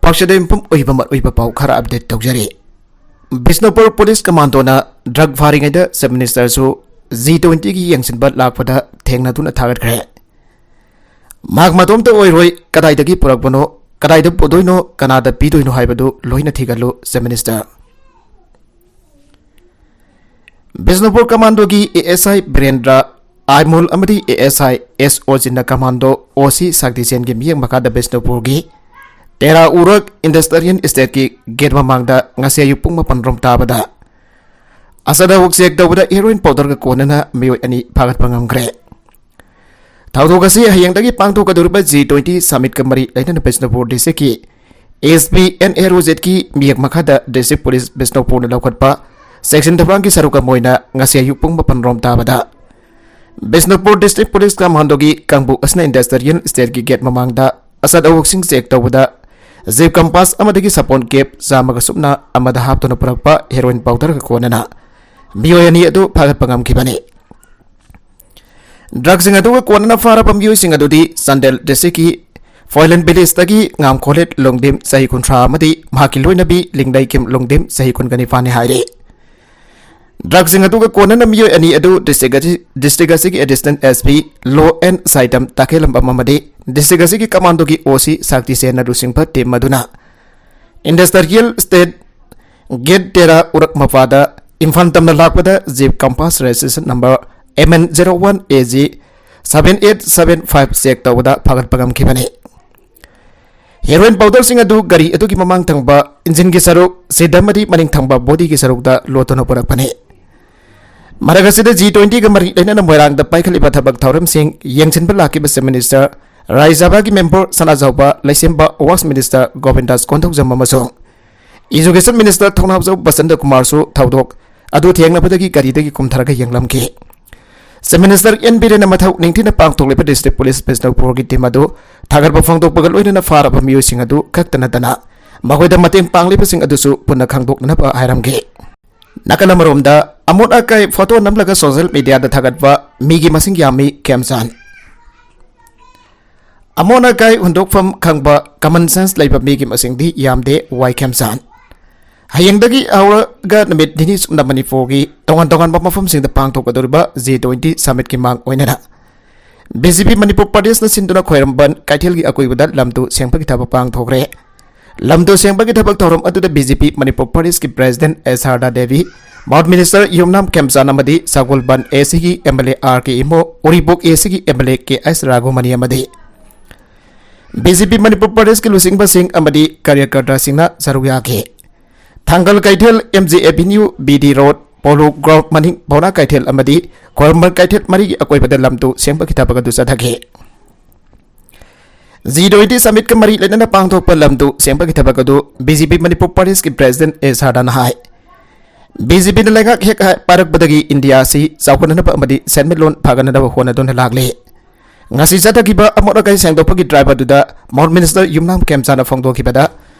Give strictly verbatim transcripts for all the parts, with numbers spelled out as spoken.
ꯄꯥꯛꯆꯗ ꯌꯨꯝꯐꯝ ꯑꯣꯏꯕ ꯃꯔꯨꯑꯣꯏꯕ ꯄꯥꯎ ꯈꯔ ꯑꯞꯗꯦꯠ ꯇꯧꯖꯔꯤ꯫ ꯕꯤꯁꯅꯨꯄꯨꯔ ꯄꯨꯂꯤꯁ ꯀꯃꯥꯟꯗꯣꯅ ꯗ꯭ꯔꯒ ꯐꯥꯔꯤꯉꯩꯗ ꯆꯤꯐ ꯃꯤꯅꯤꯁꯇꯔꯁꯨ ꯖꯤ ꯇ꯭ꯋꯦꯟꯇꯤꯒꯤ ꯌꯦꯡꯁꯤꯟꯕ ꯂꯥꯛꯄꯗ ꯊꯦꯡꯅꯗꯨꯅ ꯊꯥꯒꯠꯈ꯭ꯔꯦ꯫ ꯃꯍꯥꯛ ꯃꯇꯣꯝꯇ ꯑꯣꯏꯔꯣꯏ, ꯀꯗꯥꯏꯗꯒꯤ ꯄꯨꯔꯛꯄꯅꯣ, ꯀꯗꯥꯏꯗ ꯄꯨꯗꯣꯏꯅꯣ, ꯀꯅꯥꯗ ꯄꯤꯗꯣꯏꯅꯣ ꯍꯥꯏꯕꯗꯨ ꯂꯣꯏꯅ ꯊꯤꯒꯠꯂꯨ, ꯆꯤꯐ ꯃꯤꯅꯤꯁꯇꯔ꯫ ꯕꯤꯁꯅꯨꯄꯨꯔ ꯀꯃꯥꯟꯗꯣꯒꯤ A S I Birendra Aimol ꯑꯃꯗꯤ A S I S ꯑꯣꯖꯤꯟꯅ commando ꯑꯣ ꯁꯤ ꯁꯛꯇꯤꯁꯦꯟꯒꯤ ꯃꯤꯠꯌꯦꯡ ꯃꯈꯥꯗ ꯕꯤꯁꯅꯨꯄꯨꯔꯒꯤ ꯇꯦꯔꯥ ꯎꯔꯛ ꯏꯟꯗꯁꯇ꯭ꯔꯤꯌꯦꯜ ꯏꯁꯇꯦꯠꯀꯤ ꯒꯦꯠ ꯃꯃꯥꯡꯗ ꯉꯁꯤ ꯑꯌꯨꯛ ꯄꯨꯡ ꯃꯥꯄꯟ ꯔꯣꯝ ꯇꯥꯕꯗ ꯑꯁꯥꯗ ꯍꯧꯛ ꯆꯦꯛ ꯇꯧꯕꯗ ꯍꯦꯔꯣꯏꯟ ꯄꯥꯎꯗꯔꯒ ꯀꯣꯟꯅꯅ ꯃꯤꯑꯣꯏ ꯑꯅꯤ ꯐꯥꯒꯠꯄ ꯉꯝꯈ꯭ꯔꯦ꯫ ꯊꯧꯗꯣꯛ ꯑꯁꯤ ꯍꯌꯦꯡꯗꯒꯤ ꯄꯥꯡꯊꯣꯛꯀꯗꯧꯔꯤꯕ ꯖꯤ ꯇ꯭ꯋꯦꯟꯇꯤ ꯁꯃꯤꯠꯀ ꯃꯔꯤ ꯂꯩꯅꯅ ꯕꯤꯁꯅꯨꯄꯨꯔ ꯗꯤꯁꯇ꯭ꯔꯤꯛꯀꯤ ꯑꯦꯁ ꯄꯤ ꯑꯦꯟ ꯑꯦ ꯔꯣꯖꯦꯠꯀꯤ ꯃꯤꯌꯦꯛ ꯃꯈꯥꯗ ꯗꯤꯁꯇ꯭ꯔꯤꯛ ꯄꯨꯂꯤꯁ ꯕꯤꯁꯅꯨꯄꯨꯔꯅ ꯂꯧꯈꯠꯄ ꯆꯦꯛꯁꯤꯟ ꯊꯧꯔꯥꯡꯒꯤ ꯁꯔꯨꯛ ꯑꯃ ꯑꯣꯏꯅ ꯉꯁꯤ ꯑꯌꯨꯛ ꯄꯨꯡ ꯃꯥꯄꯟ ꯔꯣꯝ ꯇꯥꯕꯗ ꯕꯤꯁꯅꯨꯄꯨꯔ ꯗꯤꯁꯇ꯭ꯔꯤꯛ ꯄꯨꯂꯤꯁ ꯀꯃꯥꯟꯗꯣꯒꯤ ꯀꯥꯡꯕꯨ ꯑꯁꯤꯅ ꯏꯟꯗꯁꯇ꯭ꯔꯤꯌꯦꯜ ꯏꯁꯇꯦꯠꯀꯤ ꯒꯦꯠ ꯃꯃꯥꯡꯗ ꯑꯁꯥꯗ ꯍꯧꯛꯁꯤꯡ ꯆꯦꯛ ꯇꯧꯕꯗ ꯖꯤꯞ ꯀꯝꯄꯥꯁ ꯑꯃꯗꯒꯤ ꯁꯥꯄꯣꯟ ꯀꯦꯞ ꯆꯥꯝꯃꯒ ꯁꯨꯞꯅ ꯑꯃꯗ ꯍꯥꯞꯇꯨꯅ ꯄꯨꯔꯛꯄ ꯍꯦꯔꯣꯏꯟ ꯄꯥꯎꯗꯔꯒ ꯀꯣꯟꯅꯅ ꯃꯤꯑꯣꯏ ꯑꯅꯤ ꯑꯗꯨ ꯐꯥꯒꯠꯄ ꯉꯝꯈꯤꯕꯅꯤ꯫ ꯗ꯭ꯔꯒꯁꯤꯡ ꯑꯗꯨꯒ ꯀꯣꯟꯅꯅ ꯐꯥꯔꯕ ꯃꯤꯑꯣꯏꯁꯤꯡ ꯑꯗꯨꯗꯤ ꯆꯥꯟꯗꯦꯜ ꯗꯤꯁꯇ꯭ꯔꯤꯛꯀꯤ ꯐꯣꯏꯂꯦꯟ ꯚꯤꯂꯦꯖꯇꯒꯤ ꯉꯥꯝꯈꯣꯂꯦꯠ ꯂꯣꯡꯗꯤꯝ, ꯆꯍꯤ ꯀꯨꯟꯊ꯭ꯔꯥ, ꯑꯃꯗꯤ ꯃꯍꯥꯛꯀꯤ ꯂꯣꯏꯅꯕꯤ ꯂꯤꯡꯗꯩ ꯀꯤꯝ ꯂꯣꯡꯗꯤꯝ, ꯆꯍꯤ ꯀꯨꯟꯒ ꯅꯤꯄꯥꯟꯅꯤ ꯍꯥꯏꯔꯤ꯫ ꯗ꯭ꯔꯒꯁꯤꯡ ꯑꯗꯨꯒ ꯀꯣꯟꯅꯅ ꯃꯤꯑꯣꯏ ꯑꯅꯤ ꯑꯗꯨ ꯗꯤꯁꯇ꯭ꯔꯤꯛ ꯑꯁꯤ, ꯗꯤꯁꯇ꯭ꯔꯤꯛ ꯑꯁꯤꯒꯤ additional S P law and ꯁꯥꯏꯇꯝ ꯇꯈꯦꯂꯝꯕꯝ ꯑꯃꯗꯤ ꯗꯤꯁꯇ꯭ꯔꯤꯛ ꯑꯁꯤꯒꯤ ꯀꯃꯥꯟꯗꯣꯒꯤ ꯑꯣ ꯁꯤ ꯁꯛꯇꯤꯁꯦꯟꯅ ꯂꯨꯆꯤꯡꯕ ꯇꯤꯝ ꯑꯗꯨꯅ ꯏꯟꯗꯁꯇ꯭ꯔꯤꯌꯦꯜ ꯏꯁꯇꯦꯠ ꯒꯦꯠ ꯇꯦꯔꯥ ꯎꯔꯛ ꯃꯄꯥꯗ ꯏꯝꯐꯥꯜ ꯇꯝꯅ ꯂꯥꯛꯄꯗ Jeep Compass registration number M N zero one A G seven eight seven five check ꯇꯧꯕꯗ ꯐꯥꯒꯠꯄ ꯉꯝꯈꯤꯕꯅꯤ꯫ ꯍꯦꯔꯣꯏꯟ ꯄꯥꯎꯗꯔꯁꯤꯡ ꯑꯗꯨ ꯒꯥꯔꯤ ꯑꯗꯨꯒꯤ ꯃꯃꯥꯡ ꯊꯪꯕ ꯏꯟꯖꯤꯟꯒꯤ ꯁꯔꯨꯛ, ꯁꯤꯠ ꯑꯃꯗꯤ ꯃꯅꯤꯡ ꯊꯪꯕ ꯕꯣꯗꯤꯒꯤ ꯁꯔꯨꯛꯇ ꯂꯣꯠꯇꯨꯅ ꯄꯨꯔꯛꯄꯅꯤ꯫ ꯃꯔꯛ ꯑꯁꯤꯗ ꯖꯤ ꯇ꯭ꯋꯦꯟꯇꯤꯒ ꯃꯔꯤ ꯂꯩꯅꯅ ꯃꯣꯏꯔꯥꯡꯗ ꯄꯥꯏꯈꯠꯂꯤꯕ ꯊꯕꯛ ꯊꯧꯔꯝꯁꯤꯡ ꯌꯦꯡꯁꯤꯟꯕ ꯂꯥꯛꯈꯤꯕ ꯆꯤꯐ ꯃꯤꯅꯤꯁꯇꯔ, ꯔꯥꯖ꯭ꯌ ꯁꯚꯥꯒꯤ ꯃꯦꯝꯕꯔ ꯁꯅꯥꯖꯥꯎꯕ ꯂꯩꯁꯦꯝꯕ, ꯋꯥꯔꯛꯁ ꯃꯤꯅꯤꯁꯇꯔ ꯒꯣꯕꯤꯟꯗꯥꯁ ꯀꯣꯟꯊꯧꯖꯝ ꯑꯃꯁꯨꯡ ꯏꯖꯨꯀꯦꯁꯟ ꯃꯤꯅꯤꯁꯇꯔ ꯊꯧꯅꯥꯎꯖꯝ ꯕꯁꯟꯇ ꯀꯨꯃꯥꯔꯁꯨ ꯊꯧꯗꯣꯛ ꯑꯗꯨ ꯊꯦꯡꯅꯕꯗꯒꯤ ꯒꯥꯔꯤꯗꯒꯤ ꯀꯨꯝꯊꯔꯒ ꯌꯦꯡꯂꯝꯈꯤ꯫ ꯆꯤꯐ ꯃꯤꯅꯤꯁꯇꯔ ꯑꯦꯟ ꯕꯤꯔꯦꯟꯅ ꯃꯊꯧ ꯅꯤꯡꯊꯤꯅ ꯄꯥꯡꯊꯣꯛꯂꯤꯕ ꯗꯤꯁꯇ꯭ꯔꯤꯛ ꯄꯨꯂꯤꯁ ꯕꯤꯁꯅꯨꯄꯨꯔꯒꯤ ꯇꯤꯝ ꯑꯗꯨ ꯊꯥꯒꯠꯄ ꯐꯣꯡꯗꯣꯛꯄꯒ ꯂꯣꯏꯅꯅ ꯐꯥꯔꯕ ꯃꯤꯑꯣꯏꯁꯤꯡ ꯑꯗꯨ ꯈꯛꯇ ꯅꯠꯇꯅ ꯃꯈꯣꯏꯗ ꯃꯇꯦꯡ ꯄꯥꯡꯂꯤꯕꯁꯤꯡ ꯑꯗꯨꯁꯨ ꯄꯨꯟꯅ ꯈꯪꯗꯣꯛꯅꯅꯕ ꯍꯥꯏꯔꯝꯈꯤ꯫ ꯅꯥꯀꯜ ꯑꯃꯔꯣꯝꯗ, ꯑꯃꯣꯠ ꯑꯀꯥꯏ ꯐꯣꯇꯣ ꯅꯝꯂꯒ ꯁꯣꯁꯤꯌꯦꯜ ꯃꯤꯗꯤꯌꯥꯗ ꯊꯥꯒꯠꯄ ꯃꯤꯒꯤ ꯃꯁꯤꯡ ꯌꯥꯝꯃꯤ, ꯈꯦꯝꯆꯥꯟ꯫ ꯑꯃꯣꯠ ꯑꯀꯥꯏ ꯍꯨꯟꯗꯣꯛꯐꯝ ꯈꯪꯕ common sense ꯂꯩꯕ ꯃꯤꯒꯤ ꯃꯁꯤꯡꯗꯤ ꯌꯥꯝꯗꯦ, ꯋꯥꯏ ꯈꯦꯝꯆꯥꯟ꯫ ꯍꯌꯦꯡꯗꯒꯤ ꯍꯧꯔꯒ ꯅꯨꯃꯤꯠ ꯅꯤꯅꯤ ꯆꯨꯞꯅ ꯃꯅꯤꯄꯨꯔꯒꯤ ꯇꯣꯉꯥꯟ ꯇꯣꯉꯥꯟꯕ ꯃꯐꯝꯁꯤꯡꯗ ꯄꯥꯡꯊꯣꯛꯀꯗꯧꯔꯤꯕ G twenty summitꯀꯤ ꯃꯥꯡ ꯑꯣꯏꯅꯅ B J P ꯃꯅꯤꯄꯨꯔ ꯄ꯭ꯔꯗꯦꯁꯅ ꯁꯤꯟꯗꯨꯅ ꯈ꯭ꯋꯥꯏꯔꯝꯕꯟ ꯀꯩꯊꯦꯜꯒꯤ ꯑꯀꯣꯏꯕꯗ ꯂꯝꯗꯨ ꯁꯦꯡꯕꯒꯤ ꯊꯕꯛ ꯄꯥꯡꯊꯣꯛꯈ꯭ꯔꯦ꯫ ꯂꯝꯗꯨ ꯁꯦꯡꯕꯒꯤ ꯊꯕꯛ ꯊꯧꯔꯝ ꯑꯗꯨꯗ B J P ꯃꯅꯤꯄꯨꯔ ꯄ꯭ꯔꯗꯦꯁꯀꯤ President ꯑꯦꯁ ꯁꯥꯔꯗꯥ ꯗꯦꯕꯤ, Mount Minister ꯌꯨꯝꯅꯥꯝ ꯈꯦꯝꯆꯥꯟ ꯑꯃꯗꯤ ꯁꯒꯣꯜꯕꯟ A Cꯒꯤ M L A R K Imo, Uripok A Cꯒꯤ M L A K S ꯔꯥꯘꯨꯃꯅꯤ ꯑꯃꯗꯤ B J P ꯃꯅꯤꯄꯨꯔ ꯄ꯭ꯔꯗꯦꯁꯀꯤ ꯂꯨꯆꯤꯡꯕꯁꯤꯡ ꯑꯃꯗꯤ ꯀꯥꯔꯌꯀꯔꯇꯥꯁꯤꯡꯅ ꯁꯔꯨꯛ ꯌꯥꯈꯤ꯫ ꯊꯥꯡꯒꯜ ꯀꯩꯊꯦꯜ, M J Avenue, B D Road, Polo Ground ꯃꯅꯤꯡ, ꯄꯥꯎꯅꯥ ꯀꯩꯊꯦꯜ ꯑꯃꯗꯤ ꯈ꯭ꯋꯥꯏꯔꯝꯕꯟ ꯀꯩꯊꯦꯜ ꯃꯔꯤꯒꯤ ꯑꯀꯣꯏꯕꯗ ꯂꯝꯗꯨ ꯁꯦꯡꯕꯒꯤ ꯊꯕꯛ ꯑꯗꯨ ꯆꯠꯊꯈꯤ꯫ G twenty summitꯀ ꯃꯔꯤ ꯂꯩꯅꯅ ꯄꯥꯡꯊꯣꯛꯄ ꯂꯝꯗꯨ ꯁꯦꯡꯕꯒꯤ ꯊꯕꯛ ꯑꯗꯨ B J P ꯃꯅꯤꯄꯨꯔ ꯄ꯭ꯔꯗꯦꯁꯀꯤ President ꯑꯦꯁ ꯁꯥꯔꯗꯥꯅ ꯍꯥꯏ꯫ B J Pꯅ ꯂꯩꯉꯥꯛ ꯍꯦꯛ ꯍꯥꯏ-, ꯄꯥꯏꯔꯛꯄꯗꯒꯤ ꯏꯟꯗꯤꯌꯥ ꯑꯁꯤ ꯆꯥꯎꯈꯠꯅꯅꯕ ꯑꯃꯗꯤ ꯁꯦꯟꯃꯤꯠꯂꯣꯟ ꯐꯒꯠꯅꯅꯕ ꯍꯣꯠꯅꯗꯨꯅ ꯂꯥꯛꯂꯤ꯫ ꯉꯁꯤ ꯆꯠꯊꯈꯤꯕ ꯑꯃꯣꯠ ꯑꯀꯥꯏ ꯁꯦꯡꯗꯣꯛꯄꯒꯤ drive ꯑꯗꯨꯗ Mount Minister ꯌꯨꯝꯅꯥꯝ ꯈꯦꯝꯆꯥꯟꯅ ꯐꯣꯡꯗꯣꯛꯈꯤꯕꯗ,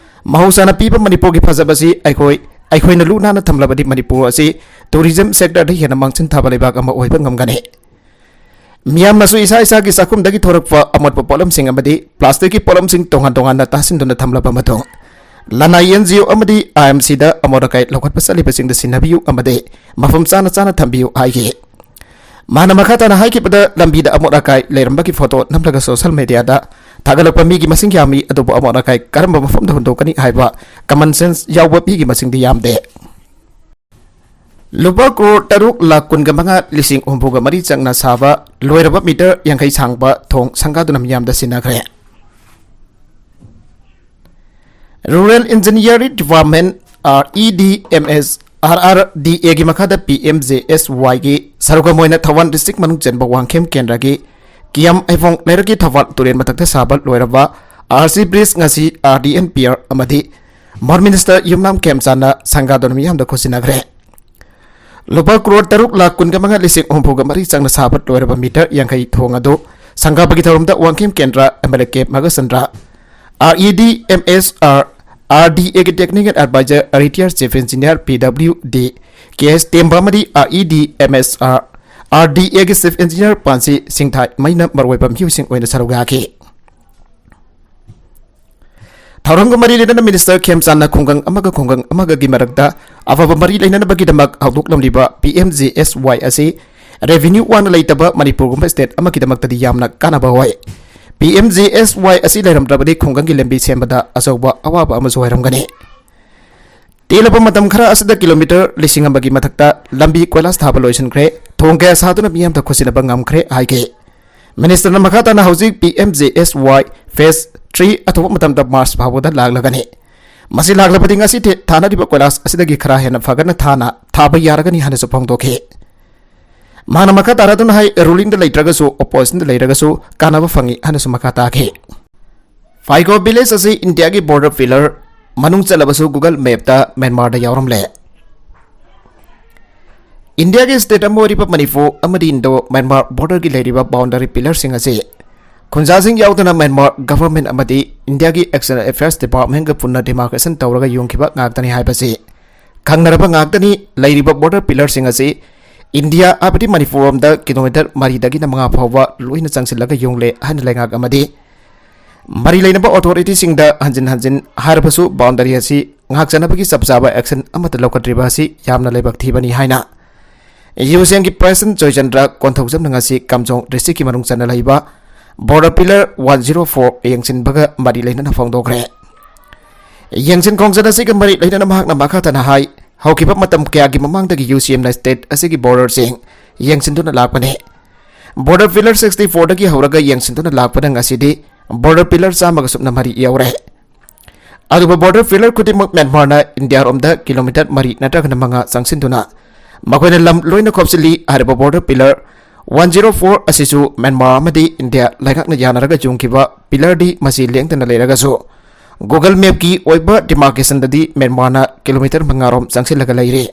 ꯃꯍꯧꯁꯥꯅ ꯄꯤꯕ ꯃꯅꯤꯄꯨꯔꯒꯤ ꯐꯖꯕꯁꯤ ꯑꯩꯈꯣꯏ, ꯑꯩꯈꯣꯏꯅ ꯂꯨ ꯅꯥꯟꯅ ꯊꯝꯂꯕꯗꯤ ꯃꯅꯤꯄꯨꯔ ꯑꯁꯤ tourism sectorꯗ ꯍꯦꯟꯅ ꯃꯥꯡꯁꯤꯟ ꯊꯥꯕ ꯂꯩꯕꯥꯛ ꯑꯃ ꯑꯣꯏꯕ ꯉꯝꯒꯅꯤ꯫ ꯃꯤꯌꯥꯝꯅꯁꯨ ꯏꯁꯥ ꯏꯁꯥꯒꯤ ꯆꯥꯛꯈꯨꯝꯗꯒꯤ ꯊꯣꯔꯛꯄ ꯑꯃꯣꯠꯄ ꯄꯣꯠꯂꯝꯁꯤꯡ ꯑꯃꯗꯤ plasticꯀꯤ ꯄꯣꯠꯂꯝꯁꯤꯡ ꯇꯣꯉꯥꯟ ꯇꯣꯉꯥꯟꯅ ꯇꯥꯁꯤꯟꯗꯨꯅ ꯊꯝꯂꯕ ꯃꯇꯨꯡ, ꯂꯅꯥꯏ N G O ꯑꯃꯗꯤ I M Cꯗ ꯑꯃꯣꯠ ꯑꯀꯥꯏ ꯂꯧꯈꯠꯄ ꯆꯠꯂꯤꯕꯁꯤꯡꯗ ꯁꯤꯟꯅꯕꯤꯌꯨ ꯑꯃꯗꯤ ꯃꯐꯝ ꯆꯥꯅ ꯆꯥꯅ ꯊꯝꯕꯤꯌꯨ ꯍꯥꯏꯈꯤ꯫ ꯃꯥꯅ ꯃꯈꯥ ꯇꯥꯅ ꯍꯥꯏꯈꯤꯕꯗ, ꯂꯝꯕꯤꯗ ꯑꯃꯣꯠ ꯑꯀꯥꯏ ꯂꯩꯔꯝꯕꯒꯤ photo ꯅꯝꯂꯒ social mediaꯗ ꯊꯥꯒꯠꯂꯛꯄ ꯃꯤꯒꯤ ꯃꯁꯤꯡ ꯌꯥꯝꯃꯤ, ꯑꯗꯨꯕꯨ ꯑꯃꯣꯠ ꯑꯀꯥꯏ ꯀꯔꯝꯕ ꯃꯐꯝꯗ ꯍꯨꯟꯗꯣꯛꯀꯅꯤ ꯍꯥꯏꯕ common sense ꯌꯥꯎꯕ ꯃꯤꯒꯤ ꯃꯁꯤꯡꯗꯤ ꯌꯥꯝꯗꯦ꯫ ꯂꯨꯄꯥ ꯀ꯭ꯔꯣꯔ ꯇꯔꯨꯛ ꯂꯥꯈ ꯀꯨꯟꯒ ꯃꯉꯥ ꯂꯤꯁꯤꯡ ꯍꯨꯝꯐꯨꯒ ꯃꯔꯤ ꯆꯪꯅ ꯁꯥꯕ ꯂꯣꯏꯔꯕ meter ꯌꯥꯡꯈꯩ ꯁꯥꯡꯕ ꯊꯣꯡ ꯁꯪꯒꯥꯗꯨꯅ ꯃꯤꯌꯥꯝꯗ ꯁꯤꯟꯅꯈ꯭ꯔꯦ꯫ Rural Engineering Department, R E D M S, R R D Aꯒꯤ ꯃꯈꯥꯗ P M J S Yꯒꯤ ꯁꯔꯨꯛ ꯑꯃ ꯑꯣꯏꯅ ꯊꯧꯕꯥꯜ district ꯃꯅꯨꯡ ꯆꯟꯕ ꯋꯥꯡꯈꯦꯝ ꯀꯦꯟꯗ꯭ꯔꯒꯤ ꯀꯤꯌꯥꯝ ꯍꯩꯐꯣꯡ ꯂꯩꯔꯛꯀꯤ ꯊꯧꯕꯥꯜ ꯇꯨꯔꯦꯜ ꯃꯊꯛꯇ ꯁꯥꯕ ꯂꯣꯏꯔꯕ R C bridge ꯉꯁꯤ R D N P R ꯑꯃꯗꯤ Mount Minister ꯌꯨꯝꯅꯥꯝ ꯈꯦꯝꯆꯥꯟꯅ ꯁꯪꯒꯥꯗꯨꯅ ꯃꯤꯌꯥꯝꯗ ꯈꯨꯠꯁꯤꯟꯅꯈ꯭ꯔꯦ꯫ ꯂꯨꯄꯥ ꯀ꯭ꯔꯣꯔ ꯇꯔꯨꯛ ꯂꯥꯈ ꯀꯨꯟꯒ ꯃꯉꯥ ꯂꯤꯁꯤꯡ ꯍꯨꯝꯐꯨꯒ ꯃꯔꯤ ꯆꯪꯅ ꯁꯥꯕ ꯂꯣꯏꯔꯕ meter ꯌꯥꯡꯈꯩ ꯊꯣꯡ ꯑꯗꯨ ꯁꯪꯒꯥꯕꯒꯤ ꯊꯧꯔꯝꯗ ꯋꯥꯡꯈꯦꯝ ꯀꯦꯟꯗ꯭ꯔ M L A K ꯃꯒꯁꯆꯟꯗ꯭ꯔ, R E D M S, R D Aꯒꯤ technical advisor, retired chief engineer P W D K S ꯇꯦꯝꯕ ꯑꯃꯗꯤ R E D M S, R D Aꯒꯤ chief engineer ꯄꯥꯟꯁꯤ ꯁꯤꯡꯊꯥꯏ ꯃꯩꯅ ꯃꯔꯨꯑꯣꯏꯕ ꯃꯤꯑꯣꯏꯁꯤꯡ ꯑꯣꯏꯅ ꯁꯔꯨꯛ ꯌꯥꯈꯤ꯫ ꯊꯧꯔꯝꯒ ꯃꯔꯤ ꯂꯩꯅꯅ ꯃꯤꯅꯤꯁꯇꯔ ꯈꯦꯝꯆꯥꯟꯅ ꯈꯨꯡꯒꯪ ꯑꯃꯒ ꯈꯨꯡꯒꯪ ꯑꯃꯒꯒꯤ ꯃꯔꯛꯇ ꯑꯐꯕ ꯃꯔꯤ ꯂꯩꯅꯅꯕꯒꯤꯗꯃꯛ ꯍꯧꯗꯣꯛꯂꯝꯂꯤꯕ ꯄꯤ ꯑꯦꯝ ꯖꯦ ꯑꯦꯁ ꯋꯥꯏ ꯑꯁꯤ revenue ꯋꯥꯡꯅ ꯂꯩꯇꯕ ꯃꯅꯤꯄꯨꯔꯒꯨꯝꯕ state ꯑꯃꯒꯤꯗꯃꯛꯇꯗꯤ ꯌꯥꯝꯅ ꯀꯥꯟꯅꯕ ꯑꯣꯏ꯫ ꯄꯤ ꯑꯦꯝ ꯖꯦ ꯑꯦꯁ ꯋꯥꯏ ꯑꯁꯤ ꯂꯩꯔꯝꯗ꯭ꯔꯕꯗꯤ ꯈꯨꯡꯒꯪꯒꯤ ꯂꯝꯕꯤ ꯁꯦꯝꯕꯗ ꯑꯆꯧꯕ ꯑꯋꯥꯕ ꯑꯃꯁꯨ ꯑꯣꯏꯔꯝꯒꯅꯤ꯫ ꯇꯦꯜꯂꯕ ꯃꯇꯝ ꯈꯔ ꯑꯁꯤꯗ ꯀꯤꯂꯣꯃꯤꯇꯔ ꯂꯤꯁꯤꯡ ꯑꯃꯒꯤ ꯃꯊꯛꯇ ꯂꯝꯕꯤ ꯀꯣꯏꯂꯥꯁ ꯊꯥꯕ ꯂꯣꯏꯁꯤꯟꯈ꯭ꯔꯦ, ꯊꯣꯡ ꯀꯌꯥ ꯁꯥꯗꯨꯅ ꯃꯤꯌꯥꯝꯗ ꯈꯨꯠꯁꯤꯟꯅꯕ ꯉꯝꯈ꯭ꯔꯦ ꯍꯥꯏꯈꯤ꯫ ꯃꯤꯅꯤꯁꯇꯔꯅ ꯃꯈꯥ ꯇꯥꯅ ꯍꯧꯖꯤꯛ ꯄꯤ ꯑꯦꯝ ꯖꯦ ꯑꯦꯁ ꯋꯥꯏ phase three ꯑꯊꯨꯕ ꯃꯇꯝꯗ ꯃꯥꯔꯆ ꯐꯥꯎꯕꯗ ꯂꯥꯛꯂꯒꯅꯤ꯫ ꯃꯁꯤ ꯂꯥꯛꯂꯕꯗꯤ ꯉꯁꯤ ꯊꯦ-, ꯊꯥꯅꯔꯤꯕ ꯀꯣꯏꯂꯥꯁ ꯑꯁꯤꯗꯒꯤ ꯈꯔ ꯍꯦꯟꯅ ꯐꯒꯠꯅ ꯊꯥꯅ ꯊꯥꯕ ꯌꯥꯔꯒꯅꯤ ꯍꯥꯏꯅꯁꯨ ꯐꯣꯡꯗꯣꯛꯈꯤ꯫ ꯃꯍꯥꯛꯅ ꯃꯈꯥ ꯇꯥꯔꯗꯨꯅ ꯍꯥꯏ, ꯔꯨꯂꯤꯡꯗ ꯂꯩꯇ꯭ꯔꯒꯁꯨ ꯑꯣꯄꯣꯖꯤꯁꯟꯗ ꯂꯩꯔꯒꯁꯨ ꯀꯥꯟꯅꯕ ꯐꯪꯏ ꯍꯥꯏꯅꯁꯨ ꯃꯈꯥ ꯇꯥꯈꯤ꯫ ꯐꯥꯏꯀꯣ ꯚꯤꯂꯦꯖ ꯑꯁꯤ ꯏꯟꯗꯤꯌꯥꯒꯤ ꯕꯣꯔꯗꯔ ꯄꯤꯂꯔ ꯃꯅꯨꯡ ꯆꯜꯂꯕꯁꯨ ꯒꯨꯒꯜ ꯃꯦꯞꯇ ꯃ꯭ꯌꯥꯟꯃꯥꯔꯗ ꯌꯥꯎꯔꯝꯂꯦ꯫ ꯏꯟꯗꯤꯌꯥꯒꯤ ꯁ꯭ꯇꯦꯠ ꯑꯃ ꯑꯣꯏꯔꯤꯕ ꯃꯅꯤꯄꯨꯔ ꯑꯃꯗꯤ ꯏꯟꯗꯣ ꯃ꯭ꯌꯥꯟꯃꯥꯔ ꯕꯣꯔꯗꯔꯒꯤ ꯂꯩꯔꯤꯕ ꯕꯥꯎꯟꯗꯔꯤ ꯄꯤꯂꯔꯁꯤꯡ ꯑꯁꯤ ꯈꯨꯟꯖꯥꯁꯤꯡ ꯌꯥꯎꯗꯅ ꯃ꯭ꯌꯥꯟꯃꯥꯔ ꯒꯚꯔꯟꯃꯦꯟꯠ ꯑꯃꯗꯤ ꯏꯟꯗꯤꯌꯥꯒꯤ ꯑꯦꯛꯁꯇꯔꯅꯦꯜ ꯑꯦꯐꯤꯌꯔꯁ ꯗꯤꯄꯥꯔꯠꯃꯦꯟꯠꯒ ꯄꯨꯟꯅ ꯗꯤꯃꯥꯔꯀꯦꯁꯟ ꯇꯧꯔꯒ ꯌꯨꯡꯈꯤꯕ ꯉꯥꯛꯇꯅꯤ ꯍꯥꯏꯕꯁꯤ ꯈꯪꯅꯔꯕ ꯉꯥꯛꯇꯅꯤ꯫ ꯂꯩꯔꯤꯕ ꯕꯣꯔꯗꯔ ꯄꯤꯂꯔꯁꯤꯡ ꯑꯁꯤ ꯏꯟꯗꯤꯌꯥ ꯍꯥꯏꯕꯗꯤ ꯃꯅꯤꯄꯨꯔ ꯂꯣꯝꯗ ꯀꯤꯂꯣꯃꯤꯇꯔ ꯃꯔꯤꯗꯒꯤꯅ ꯃꯉꯥ ꯐꯥꯎꯕ ꯂꯣꯏꯅ ꯆꯪꯁꯤꯜꯂꯒ ꯌꯨꯡꯂꯦ ꯍꯥꯏꯅ ꯂꯩꯉꯥꯛ ꯑꯃꯗꯤ ꯃꯔꯤ ꯂꯩꯅꯕ ꯑꯣꯊꯣꯔꯤꯇꯤꯁꯤꯡꯗ ꯍꯟꯖꯤꯟ ꯍꯟꯖꯤꯟ ꯍꯥꯏꯔꯕꯁꯨ ꯕꯥꯎꯟꯗꯔꯤ ꯑꯁꯤ ꯉꯥꯛꯆꯅꯕꯒꯤ ꯆꯞ ꯆꯥꯕ ꯑꯦꯛꯁꯟ ꯑꯃꯠꯇ ꯂꯧꯈꯠꯇ꯭ꯔꯤꯕ ꯑꯁꯤ ꯌꯥꯝꯅ ꯂꯥꯏꯕꯛ ꯊꯤꯕꯅꯤ ꯍꯥꯏꯅ ꯌꯨ ꯁꯤ ꯑꯦꯝꯒꯤ ꯄ꯭ꯔꯦꯁꯤꯗꯦꯟꯠ ꯖꯣꯏꯆꯟꯗ꯭ꯔ ꯀꯣꯟꯊꯧꯖꯝꯅ ꯉꯁꯤ ꯀꯥꯝꯖꯣꯡ ꯗꯤꯁꯇ꯭ꯔꯤꯛꯀꯤ ꯃꯅꯨꯡ ꯆꯟꯅ ꯂꯩꯕ border pillar one zero four ꯌꯦꯡꯁꯤꯟꯕꯒ ꯃꯔꯤ ꯂꯩꯅꯅ ꯐꯣꯡꯗꯣꯛꯈ꯭ꯔꯦ꯫ ꯌꯦꯡꯁꯤꯟ ꯈꯣꯡꯖꯤꯟ ꯑꯁꯤꯒ ꯃꯔꯤ ꯂꯩꯅꯅ ꯃꯍꯥꯛꯅ ꯃꯈꯥ ꯇꯥꯅ ꯍꯥꯏ, ꯍꯧꯈꯤꯕ ꯃꯇꯝ ꯀꯌꯥꯒꯤ ꯃꯃꯥꯡꯗꯒꯤ ꯌꯨ ꯁꯤ ꯑꯦꯝꯅ ꯁ꯭ꯇꯦꯠ ꯑꯁꯤꯒꯤ ꯕꯣꯔꯗꯔꯁꯤꯡ ꯌꯦꯡꯁꯤꯟꯗꯨꯅ ꯂꯥꯛꯄꯅꯤ꯫ ꯕꯣꯔꯗꯔ ꯄꯤꯂꯔ ꯁꯤꯛꯁꯇꯤ ꯐꯣꯔꯗꯒꯤ ꯍꯧꯔꯒ ꯌꯦꯡꯁꯤꯟꯗꯨꯅ ꯂꯥꯛꯄꯗ ꯉꯁꯤꯗꯤ ꯕꯣꯔꯗꯔ ꯄꯤꯂꯔ ꯆꯥꯝꯃꯒ ꯁꯨꯞꯅ ꯃꯔꯤ ꯌꯧꯔꯦ꯫ ꯑꯗꯨꯕꯨ ꯕꯣꯔꯗꯔ ꯄꯤꯂꯔ ꯈꯨꯗꯤꯡꯃꯛ ꯃ꯭ꯌꯥꯟꯃꯥꯔꯅ ꯏꯟꯗꯤꯌꯥꯔꯣꯝꯗ ꯀꯤꯂꯣꯃꯤꯇꯔ ꯃꯔꯤ ꯅꯠꯇ꯭ꯔꯒꯅ ꯃꯉꯥ ꯆꯪꯁꯤꯟꯗꯨꯅ ꯃꯈꯣꯏꯅ ꯂꯝ ꯂꯣꯏꯅ ꯈꯣꯞꯆꯤꯜꯂꯤ꯫ ꯍꯥꯏꯔꯤꯕ border pillar one zero four ꯑꯁꯤꯁꯨ ꯃ꯭ꯌꯥꯟꯃꯥꯔ ꯑꯃꯗꯤ ꯏꯟꯗꯤꯌꯥ ꯂꯩꯉꯥꯛꯅ ꯌꯥꯅꯔꯒ ꯌꯨꯡꯈꯤꯕ ꯄꯤꯂꯔꯗꯤ ꯃꯁꯤ ꯂꯦꯡꯗꯅ ꯂꯩꯔꯒꯁꯨ ꯒꯨꯒꯜ ꯃꯦꯞꯀꯤ ꯑꯣꯏꯕ ꯗꯤꯃꯥꯔꯀꯦꯁꯟꯗꯗꯤ ꯃ꯭ꯌꯥꯟꯃꯥꯔꯅ ꯀꯤꯂꯣꯃꯤꯇꯔ ꯃꯉꯥꯔꯣꯝ ꯆꯪꯁꯤꯜꯂꯒ ꯂꯩꯔꯤ꯫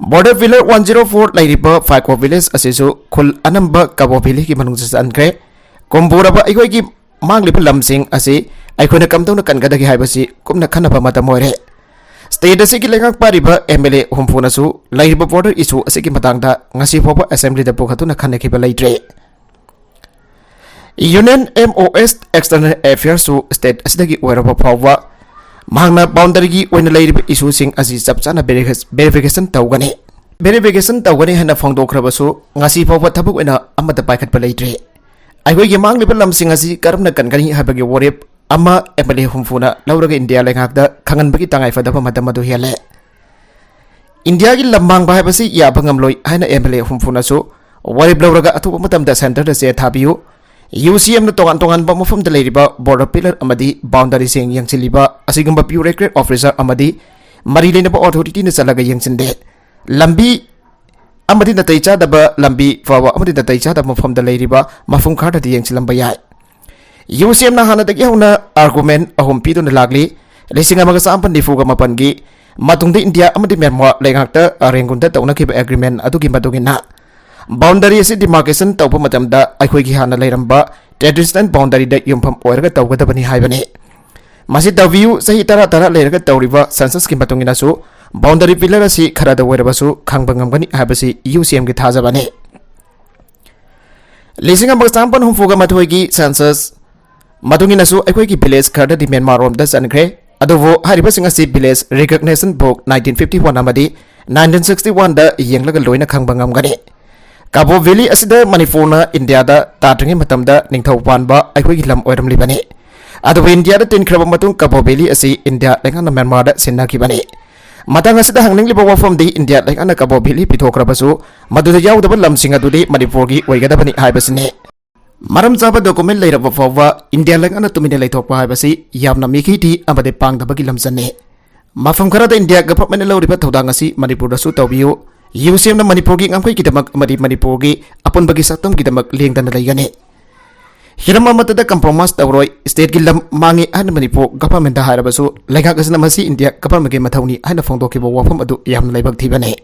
Border pillar one zero four ꯂꯩꯔꯤꯕ ꯐꯥꯏꯀꯣ ꯚꯤꯂꯦꯖ ꯑꯁꯤꯁꯨ ꯈꯨꯜ ꯑꯅꯝꯕ ꯀꯕꯣ ꯚꯦꯂꯤꯒꯤ ꯃꯅꯨꯡꯗ ꯆꯟꯈ꯭ꯔꯦ꯫ ꯀꯨꯝꯕꯨꯔꯕ ꯑꯩꯈꯣꯏꯒꯤ ꯃꯥꯡꯂꯤꯕ ꯂꯝꯁꯤꯡ ꯑꯁꯤ ꯑꯩꯈꯣꯏꯅ ꯀꯝꯗꯧꯅ ꯀꯟꯒꯗꯒꯦ ꯍꯥꯏꯕꯁꯤ ꯀꯨꯞꯅ ꯈꯟꯅꯕ ꯃꯇꯝ ꯑꯣꯏꯔꯦ꯫ ꯁ꯭ꯇꯦꯠ ꯑꯁꯤꯒꯤ ꯂꯩꯉꯥꯛ ꯄꯥꯏꯔꯤꯕ ꯑꯦꯝ ꯑꯦꯜ ꯑꯦ ꯍꯨꯝꯐꯨꯅꯁꯨ ꯂꯩꯔꯤꯕ ꯕꯣꯔꯗꯔ ꯏꯁꯨ ꯑꯁꯤꯒꯤ ꯃꯇꯥꯡꯗ ꯉꯁꯤ ꯐꯥꯎꯕ ꯑꯦꯁꯦꯝꯕ꯭ꯂꯤꯗ ꯄꯨꯈꯠꯇꯨꯅ ꯈꯟꯅꯈꯤꯕ ꯂꯩꯇ꯭ꯔꯤ꯫ Union M O S External Affairs ꯁꯨ state ꯑꯁꯤꯗꯒꯤ ꯑꯣꯏꯔꯕ ꯐꯥꯎꯕ ꯃꯍꯥꯛꯅ boundary ꯒꯤ ꯑꯣꯏꯅ ꯂꯩꯔꯤꯕ issue ꯁꯤꯡ ꯑꯁꯤ ꯆꯞ ꯆꯥꯅ verification ꯇꯧꯒꯅꯤ꯫ Verification ꯇꯧꯒꯅꯤ ꯍꯥꯏꯅ ꯐꯣꯡꯗꯣꯛꯈ꯭ꯔꯕꯁꯨ ꯉꯁꯤ ꯐꯥꯎꯕ ꯊꯕꯛ ꯑꯣꯏꯅ ꯑꯃꯠꯇ ꯄꯥꯏꯈꯠꯄ ꯂꯩꯇ꯭ꯔꯤ꯫ ꯑꯩꯈꯣꯏꯒꯤ ꯃꯥꯡꯂꯤꯕ ꯂꯝꯁꯤꯡ ꯑꯁꯤ ꯀꯔꯝꯅ ꯀꯟꯒꯅꯤ ꯍꯥꯏꯕꯒꯤ ꯋꯥꯔꯦꯞ ꯑꯃ M L A ꯍꯨꯝꯐꯨꯅ ꯂꯧꯔꯒ ꯏꯟꯗꯤꯌꯥ ꯂꯩꯉꯥꯛꯇ ꯈꯪꯍꯟꯕꯒꯤ ꯇꯉꯥꯏ ꯐꯗꯕ ꯃꯇꯝ ꯑꯗꯨ ꯍꯦꯜꯂꯦ꯫ ꯏꯟꯗꯤꯌꯥꯒꯤ ꯂꯝ ꯃꯥꯡꯕ ꯍꯥꯏꯕꯁꯤ ꯌꯥꯕ ꯉꯝꯂꯣꯏ ꯍꯥꯏꯅ M L A ꯍꯨꯝꯐꯨꯅꯁꯨ ꯋꯥꯔꯦꯞ ꯂꯧꯔꯒ ꯑꯊꯨꯕ ꯃꯇꯝꯗ centre ꯗ ꯆꯦ ꯊꯥꯕꯤꯌꯨ, U C M ꯅ ꯇꯣꯉꯥꯟ ꯇꯣꯉꯥꯟꯕ ꯃꯐꯝꯗ ꯂꯩꯔꯤꯕ border pillar ꯑꯃꯗꯤ boundary ꯁꯤꯡ ꯌꯦꯡꯁꯤꯜꯂꯤꯕ ꯑꯁꯤꯒꯨꯝꯕ bureaucrat officer ꯑꯃꯗꯤ ꯃꯔꯤ ꯂꯩꯅꯕ authority ꯅ ꯆꯠꯂꯒ ꯌꯦꯡꯁꯤꯟꯗꯦ꯫ ꯂꯝꯕꯤ ꯑꯃꯗꯤ ꯅꯥꯇꯩ ꯆꯥꯗꯕ ꯂꯝꯕꯤ ꯐꯥꯎꯕ ꯑꯃꯗꯤ ꯅꯥꯇꯩ ꯆꯥꯗꯕ ꯃꯐꯝꯗ ꯂꯩꯔꯤꯕ ꯃꯐꯝ ꯈꯔꯗꯗꯤ ꯌꯦꯡꯁꯤꯜꯂꯝꯕ ꯌꯥꯏ꯫ U C M ꯅ ꯍꯥꯟꯅꯗꯒꯤ ꯍꯧꯅ argument ꯑꯍꯨꯝ ꯄꯤꯗꯨꯅ ꯂꯥꯛꯂꯤ꯫ ꯂꯤꯁꯤꯡ ꯑꯃꯒ ꯆꯥꯃꯥꯄꯟ ꯅꯤꯐꯨꯒ ꯃꯥꯄꯟꯒꯤ ꯃꯇꯨꯡꯗ ꯏꯟꯗꯤꯌꯥ ꯑꯃꯗꯤ ꯃ꯭ꯌꯥꯟꯃꯥꯔ ꯂꯩꯉꯥꯛꯇ ꯔꯦꯡꯒꯨꯟꯗ ꯇꯧꯅꯈꯤꯕ agreement ꯑꯗꯨꯒꯤ ꯃꯇꯨꯡ ꯏꯟꯅ boundary ꯑꯁꯤ demarcation ꯇꯧꯕ ꯃꯇꯝꯗ ꯑꯩꯈꯣꯏꯒꯤ ꯍꯥꯟꯅ ꯂꯩꯔꯝꯕ traditional boundary ꯗ ꯌꯨꯝꯐꯝ ꯑꯣꯏꯔꯒ ꯇꯧꯒꯗꯕꯅꯤ ꯍꯥꯏꯕꯅꯤ꯫ ꯃꯁꯤ ꯇꯧꯕꯤꯌꯨ, ꯆꯍꯤ ꯇꯔꯥ ꯇꯔꯥ ꯂꯩꯔꯒ ꯇꯧꯔꯤꯕ census ꯀꯤ ꯃꯇꯨꯡ ꯏꯟꯅꯁꯨ boundary pillar ꯑꯁꯤ ꯈꯔꯗ ꯑꯣꯏꯔꯕꯁꯨ ꯈꯪꯕ ꯉꯝꯒꯅꯤ ꯍꯥꯏꯕꯁꯤ U C M ꯒꯤ ꯊꯥꯖꯕꯅꯤ꯫ ꯂꯤꯁꯤꯡ ꯑꯃꯒ ꯆꯥꯃꯥꯄꯟ ꯍꯨꯝꯐꯨꯒ ꯃꯥꯊꯣꯏꯒꯤ census ꯃꯇꯨꯡ ꯏꯟꯅꯁꯨ ꯑꯩꯈꯣꯏꯒꯤ village ꯈꯔꯗꯗꯤ ꯃ꯭ꯌꯥꯟꯃꯥꯔ ꯔꯣꯝꯗ ꯆꯟꯈ꯭ꯔꯦ꯫ ꯑꯗꯨꯕꯨ ꯍꯥꯏꯔꯤꯕꯁꯤꯡ ꯑꯁꯤ village recognition book nineteen fifty one ꯑꯃꯗꯤ nineteen sixty one ꯗ ꯌꯦꯡꯂꯒ ꯂꯣꯏꯅ ꯈꯪꯕ ꯉꯝꯒꯅꯤ꯫ ꯀꯕꯣ ꯚꯦꯂꯤ ꯑꯁꯤꯗ ꯃꯅꯤꯄꯨꯔꯅ ꯏꯟꯗꯤꯌꯥꯗ ꯇꯥꯗ꯭ꯔꯤꯉꯩ ꯃꯇꯝꯗ ꯅꯤꯡꯊꯧ ꯄꯥꯟꯕ ꯑꯩꯈꯣꯏꯒꯤ ꯂꯝ ꯑꯣꯏꯔꯝꯂꯤꯕꯅꯤ꯫ ꯑꯗꯨꯕꯨ ꯏꯟꯗꯤꯌꯥꯗ ꯇꯤꯟꯈ꯭ꯔꯕ ꯃꯇꯨꯡ ꯀꯕꯣ ꯚꯦꯂꯤ ꯑꯁꯤ ꯏꯟꯗꯤꯌꯥ ꯂꯩꯉꯥꯛꯅ ꯃ꯭ꯌꯥꯟꯃꯥꯔꯗ ꯁꯤꯟꯅꯈꯤꯕꯅꯤ꯫ ꯃꯇꯥꯡ ꯑꯁꯤꯗ ꯍꯪꯅꯤꯡꯂꯤꯕ ꯋꯥꯐꯝꯗꯤ, ꯏꯟꯗꯤꯌꯥ ꯂꯩꯉꯥꯛꯅ ꯀꯕꯣ ꯚꯦꯂꯤ ꯄꯤꯊꯣꯛꯈ꯭ꯔꯕꯁꯨ, ꯃꯗꯨꯗ ꯌꯥꯎꯗꯕ ꯂꯝꯁꯤꯡ ꯑꯗꯨꯗꯤ ꯃꯅꯤꯄꯨꯔꯒꯤ ꯑꯣꯏꯒꯗꯕꯅꯤ ꯍꯥꯏꯕꯁꯤꯅꯤ꯫ ꯃꯔꯝ ꯆꯥꯕ document ꯂꯩꯔꯕ ꯐꯥꯎꯕ ꯏꯟꯗꯤꯌꯥ ꯂꯩꯉꯥꯛꯅ ꯇꯨꯃꯤꯟꯅ ꯂꯩꯊꯣꯛꯄ ꯍꯥꯏꯕꯁꯤ ꯌꯥꯝꯅ ꯃꯤꯈꯩꯗꯤ ꯑꯃꯗꯤ ꯄꯥꯡꯗꯕꯒꯤ ꯂꯝꯆꯠꯅꯤ꯫ ꯃꯐꯝ ꯈꯔꯗ ꯏꯟꯗꯤꯌꯥ government ꯅ ꯂꯧꯔꯤꯕ ꯊꯧꯗꯥꯡ ꯑꯁꯤ ꯃꯅꯤꯄꯨꯔꯗꯁꯨ ꯇꯧꯕꯤꯌꯨ꯫ U C M ꯅ ꯃꯅꯤꯄꯨꯔꯒꯤ ꯉꯝꯈꯩꯒꯤꯗꯃꯛ ꯑꯃꯗꯤ ꯃꯅꯤꯄꯨꯔꯒꯤ ꯑꯄꯨꯟꯕꯒꯤ ꯁꯛꯇꯝꯒꯤꯗꯃꯛ ꯂꯦꯡꯗꯅ ꯂꯩꯒꯅꯤ꯫ ꯍꯤꯔꯝ ꯑꯃꯠꯇꯗ compromise ꯇꯧꯔꯣꯏ꯫ State ꯀꯤ ꯂꯝ ꯃꯥꯡꯉꯤ ꯍꯥꯏꯅ ꯃꯅꯤꯄꯨꯔ government ꯗ ꯍꯥꯏꯔꯕꯁꯨ, ꯂꯩꯉꯥꯛ ꯑꯁꯤꯅ ꯃꯁꯤ ꯏꯟꯗꯤꯌꯥ government ꯀꯤ ꯃꯊꯧꯅꯤ ꯍꯥꯏꯅ ꯐꯣꯡꯗꯣꯛꯈꯤꯕ ꯋꯥꯐꯝ ꯑꯗꯨ ꯌꯥꯝꯅ ꯂꯥꯏꯕꯛ ꯊꯤꯕꯅꯤ꯫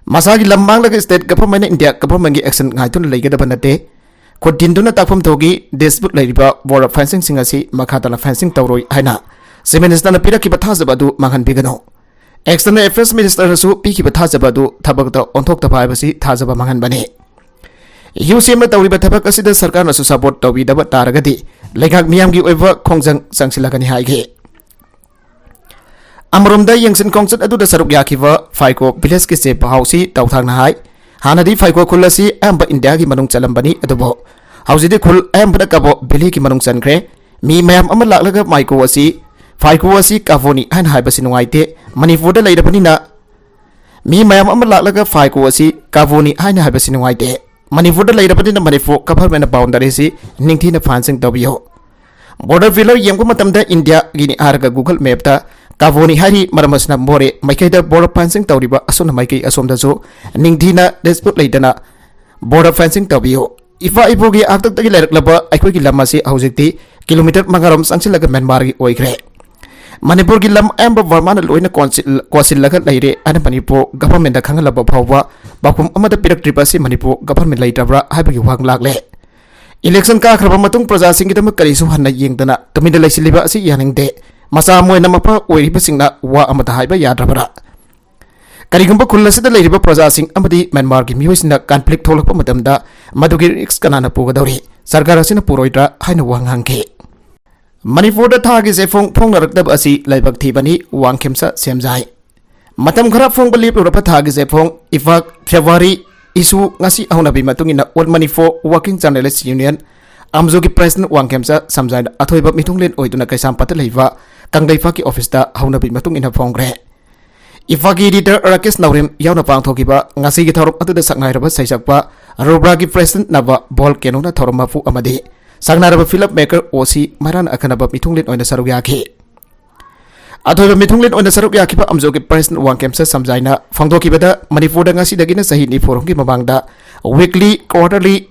ꯃꯁꯥꯒꯤ ꯂꯝ ꯃꯥꯡꯂꯒ state government ꯅ ꯏꯟꯗꯤꯌꯥ government ꯀꯤ action ꯉꯥꯏꯗꯨꯅ ꯂꯩꯒꯗꯕ ꯅꯠꯇꯦ꯫ ꯈꯨꯠ ꯊꯤꯟꯗꯨꯅ ꯇꯥꯛꯐꯝ ꯊꯣꯛꯏ, dispute ꯂꯩꯔꯤꯕ border fencing ꯁꯤꯡ ꯑꯁꯤ ꯃꯈꯥ ꯇꯥꯅ fencing ꯇꯧꯔꯣꯏ ꯍꯥꯏꯅ Chief Minister ꯅ ꯄꯤꯔꯛꯈꯤꯕ ꯊꯥꯖꯕ ꯑꯗꯨ ꯃꯥꯡꯍꯟꯕꯤꯒꯅꯨ꯫ External Affairs Minister ꯅꯁꯨ ꯄꯤꯈꯤꯕ ꯊꯥꯖꯕ ꯑꯗꯨ ꯊꯕꯛꯇ ꯑꯣꯟꯊꯣꯛꯇꯕ ꯍꯥꯏꯕꯁꯤ ꯊꯥꯖꯕ ꯃꯥꯡꯍꯟꯕꯅꯤ꯫ ꯌꯨ ꯁꯤ ꯑꯦꯝꯅ ꯇꯧꯔꯤꯕ ꯊꯕꯛ ꯑꯁꯤꯗ ꯁꯔꯀꯥꯔꯅꯁꯨ ꯁꯄꯣꯔꯠ ꯇꯧꯕꯤꯗꯕ ꯇꯥꯔꯒꯗꯤ ꯂꯩꯉꯥꯛ ꯃꯤꯌꯥꯝꯒꯤ ꯑꯣꯏꯕ ꯈꯣꯡꯖꯪ ꯆꯪꯁꯤꯜꯂꯒꯅꯤ ꯍꯥꯏꯈꯤ꯫ ꯑꯃꯔꯣꯝꯗ, ꯌꯦꯡꯁꯤꯟ ꯈꯣꯡꯆꯠ ꯑꯗꯨꯗ ꯁꯔꯨꯛ ꯌꯥꯈꯤꯕ ꯐꯥꯏꯀꯣ ꯚꯤꯂꯦꯖꯀꯤ ꯆꯦ ꯄꯥꯎꯁꯤ ꯇꯧꯊꯥꯡꯅ ꯍꯥꯏ, ꯍꯥꯟꯅꯗꯤ ꯐꯥꯏꯀꯣ ꯈꯨꯜ ꯑꯁꯤ ꯑꯌꯥꯝꯕ ꯏꯟꯗꯤꯌꯥꯒꯤ ꯃꯅꯨꯡ ꯆꯜꯂꯝꯕꯅꯤ, ꯑꯗꯨꯕꯨ ꯍꯧꯖꯤꯛꯇꯤ ꯈꯨꯜ ꯑꯌꯥꯝꯕꯅ ꯀꯕꯣ ꯚꯦꯂꯤꯒꯤ ꯃꯅꯨꯡ ꯆꯟꯈ꯭ꯔꯦ꯫ ꯃꯤ ꯃꯌꯥꯝ ꯑꯃ ꯂꯥꯛꯂꯒ ꯃꯥꯏꯀꯣ ꯑꯁꯤ, ꯐꯥꯏꯀꯣ ꯑꯁꯤ ꯀꯥꯕꯣꯅꯤ ꯍꯥꯏꯅ ꯍꯥꯏꯕꯁꯤ ꯅꯨꯡꯉꯥꯏꯇꯦ꯫ ꯃꯅꯤꯄꯨꯔꯗ ꯂꯩꯔꯕꯅꯤꯅ ꯃꯤ ꯃꯌꯥꯝ ꯑꯃ ꯂꯥꯛꯂꯒ ꯐꯥꯏꯀꯣ ꯑꯁꯤ ꯀꯥꯕꯣꯅꯤ ꯍꯥꯏꯅ ꯍꯥꯏꯕꯁꯤ ꯅꯨꯡꯉꯥꯏꯇꯦ꯫ ꯃꯅꯤꯄꯨꯔꯗ ꯂꯩꯔꯕꯅꯤꯅ ꯃꯅꯤꯄꯨꯔ ꯒꯚꯔꯟꯃꯦꯟꯠ ꯕꯥꯎꯟꯗꯔꯤꯁꯤ ꯅꯤꯡꯊꯤꯅ ꯐꯦꯟꯁꯤꯡ ꯇꯧꯕꯤꯌꯨ꯫ ꯕꯣꯔꯗꯔ ꯐꯤꯂꯔ ꯌꯦꯡꯕ ꯃꯇꯝꯗ ꯏꯟꯗꯤꯌꯥꯒꯤꯅꯤ ꯍꯥꯏꯔꯒ ꯒꯨꯒꯜ ꯃꯦꯞꯇ ꯀꯥꯕꯣꯅꯤ ꯍꯥꯏꯔꯤ, ꯃꯔꯝ ꯑꯁꯤꯅ ꯃꯣꯔꯦ ꯃꯥꯏꯀꯩꯗ ꯕꯣꯔꯗꯔ ꯐꯦꯟꯁꯤꯡ ꯇꯧꯔꯤꯕ ꯑꯁꯣꯝꯅ ꯃꯥꯏꯀꯩ ꯑꯁꯣꯝꯗꯁꯨ ꯅꯤꯡꯊꯤꯅ ꯗꯤꯁꯄ꯭ꯌꯨꯠ ꯂꯩꯇꯅ ꯕꯣꯔꯗꯔ ꯐꯦꯟꯁꯤꯡ ꯇꯧꯕꯤꯌꯨ꯫ ꯏꯄꯥ ꯏꯄꯨꯒꯤ ꯍꯥꯛꯇꯛꯇꯒꯤ ꯂꯩꯔꯛꯂꯕ ꯑꯩꯈꯣꯏꯒꯤ ꯂꯝ ꯑꯁꯤ ꯍꯧꯖꯤꯛꯇꯤ ꯀꯤꯂꯣꯃꯤꯇꯔ ꯃꯉꯥꯔꯣꯝ ꯆꯪꯁꯤꯜꯂꯒ ꯃ꯭ꯌꯥꯟꯃꯥꯔꯒꯤ ꯑꯣꯏꯈ꯭ꯔꯦ꯫ ꯃꯅꯤꯄꯨꯔꯒꯤ ꯂꯝ ꯑꯌꯥꯝꯕ ꯕꯔꯃꯥꯅ ꯂꯣꯏꯅ ꯀꯣꯟꯁꯤꯜ-, ꯀꯣꯟꯁꯤꯜꯂꯒ ꯂꯩꯔꯦ ꯍꯥꯏꯅ ꯃꯅꯤꯄꯨꯔ ꯒꯚꯔꯟꯃꯦꯟꯠꯇ ꯈꯪꯍꯜꯂꯕ ꯐꯥꯎꯕ ꯄꯥꯎꯈꯨꯝ ꯑꯃꯠꯇ ꯄꯤꯔꯛꯇ꯭ꯔꯤꯕ ꯑꯁꯤ ꯃꯅꯤꯄꯨꯔ ꯒꯚꯔꯟꯃꯦꯟꯠ ꯂꯩꯇꯕ꯭ꯔꯥ ꯍꯥꯏꯕꯒꯤ ꯋꯥꯍꯪ ꯂꯥꯛꯂꯦ꯫ ꯏꯂꯦꯛꯁꯟ ꯀꯥꯈ꯭ꯔꯕ ꯃꯇꯨꯡ ꯄ꯭ꯔꯖꯥꯁꯤꯡꯒꯤꯗꯃꯛ ꯀꯔꯤꯁꯨ ꯍꯟꯅ ꯌꯦꯡꯗꯅ ꯇꯨꯃꯤꯟꯅ ꯂꯩꯁꯤꯜꯂꯤꯕ ꯑꯁꯤ ꯌꯥꯅꯤꯡꯗꯦ꯫ ꯃꯆꯥ ꯃꯣꯏꯅ ꯃꯄꯥ ꯑꯣꯏꯔꯤꯕꯁꯤꯡꯅ ꯋꯥ ꯑꯃꯠꯇ ꯍꯥꯏꯕ ꯌꯥꯗ꯭ꯔꯕ꯭ꯔꯥ? ꯀꯔꯤꯒꯨꯝꯕ ꯈꯨꯜ ꯑꯁꯤꯗ ꯂꯩꯔꯤꯕ ꯄ꯭ꯔꯖꯥꯁꯤꯡ ꯑꯃꯗꯤ ꯃ꯭ꯌꯥꯟꯃꯥꯔꯒꯤ ꯃꯤꯑꯣꯏꯁꯤꯡꯅ ꯀꯟꯐ꯭ꯂꯤꯛ ꯊꯣꯛꯂꯛꯄ ꯃꯇꯝꯗ ꯃꯗꯨꯒꯤ ꯔꯤꯁꯛ ꯀꯅꯥꯅ ꯄꯨꯒꯗꯧꯔꯤ? ꯁꯔꯀꯥꯔ ꯑꯁꯤꯅ ꯄꯨꯔꯣꯏꯗ꯭ꯔꯥ ꯍꯥꯏꯅ ꯋꯥꯍꯪ ꯍꯪꯈꯤ꯫ ꯃꯅꯤꯄꯨꯔꯗ ꯊꯥꯒꯤ ꯆꯦꯐꯣꯡ ꯐꯣꯡꯅꯔꯛꯇꯕ ꯑꯁꯤ ꯂꯥꯏꯕꯛ ꯊꯤꯕꯅꯤ, ꯋꯥꯡꯈꯦꯝꯆꯥ ꯁꯦꯝꯖꯥꯏ꯫ ꯃꯇꯝ ꯈꯔ ꯐꯣꯡꯕ ꯂꯦꯞꯂꯨꯔꯕ ꯊꯥꯒꯤ ꯆꯦꯐꯣꯡ ꯏꯐꯥꯛ ꯐꯦꯕ꯭ꯔꯨꯋꯥꯔꯤ ꯏꯁꯨ ꯉꯁꯤ ꯍꯧꯅꯕꯤ ꯃꯇꯨꯡ ꯏꯟꯅ All Manipur Working Journalist Union, ꯑꯝꯖꯣꯒꯤ ꯄ꯭ꯔꯦꯁꯤꯗꯦꯟꯠ ꯋꯥꯡꯈꯦꯝꯆꯥ ꯁꯦꯝꯖꯥꯏꯅ ꯑꯊꯣꯏꯕ ꯃꯤꯊꯨꯡꯂꯦꯟ ꯑꯣꯏꯗꯨꯅ ꯀꯩꯁꯥꯝꯄꯥꯠꯇ ꯂꯩꯕ ꯀꯪꯂꯩꯄꯥꯛꯀꯤ ꯑꯣꯐꯤꯁꯇ ꯍꯧꯅꯕꯤ ꯃꯇꯨꯡ ꯏꯟꯅ ꯐꯣꯡꯈ꯭ꯔꯦ꯫ ꯏꯐꯥꯛꯀꯤ ꯏꯗꯤꯇꯔ ꯔꯥꯀꯦꯁ ꯅꯥꯎꯔꯦꯝ ꯌꯥꯎꯅ ꯄꯥꯡꯊꯣꯛꯈꯤꯕ ꯉꯁꯤꯒꯤ ꯊꯧꯔꯝ ꯑꯗꯨꯗ ꯁꯛꯅꯥꯏꯔꯕ ꯁꯩꯁꯛꯄ ꯔꯨꯕ꯭ꯔꯥꯒꯤ ꯄ꯭ꯔꯦꯁꯤꯗꯦꯟꯠ ꯅꯕ ꯚꯣꯜꯀꯦꯅꯣꯅ ꯊꯧꯔꯝ ꯃꯄꯨ ꯑꯃꯗꯤ ꯁꯛꯅꯥꯏꯔꯕ ꯐꯤꯂꯝ ꯃꯦꯀꯔ ꯑꯣ ꯁꯤ ꯃꯩꯔꯥꯅ ꯑꯈꯟꯅꯕ ꯃꯤꯊꯨꯡꯂꯦꯟ ꯑꯣꯏꯅ ꯁꯔꯨꯛ ꯌꯥꯈꯤ꯫ ꯑꯊꯣꯏꯕ ꯃꯤꯊꯨꯡꯂꯦꯟ ꯑꯣꯏꯅ ꯁꯔꯨꯛ ꯌꯥꯈꯤꯕ ꯑꯝꯖꯣꯒꯤ ꯄ꯭ꯔꯦꯁꯤꯗꯦꯟꯠ ꯋꯥꯡꯈꯦꯝꯆꯥ ꯁꯦꯝꯖꯥꯏꯅ ꯐꯣꯡꯗꯣꯛꯈꯤꯕꯗ ꯃꯅꯤꯄꯨꯔꯗ ꯉꯁꯤꯗꯒꯤꯅ ꯆꯍꯤ ꯅꯤꯐꯨ ꯔꯣꯝꯒꯤ ꯃꯃꯥꯡꯗ weekly, quarterly,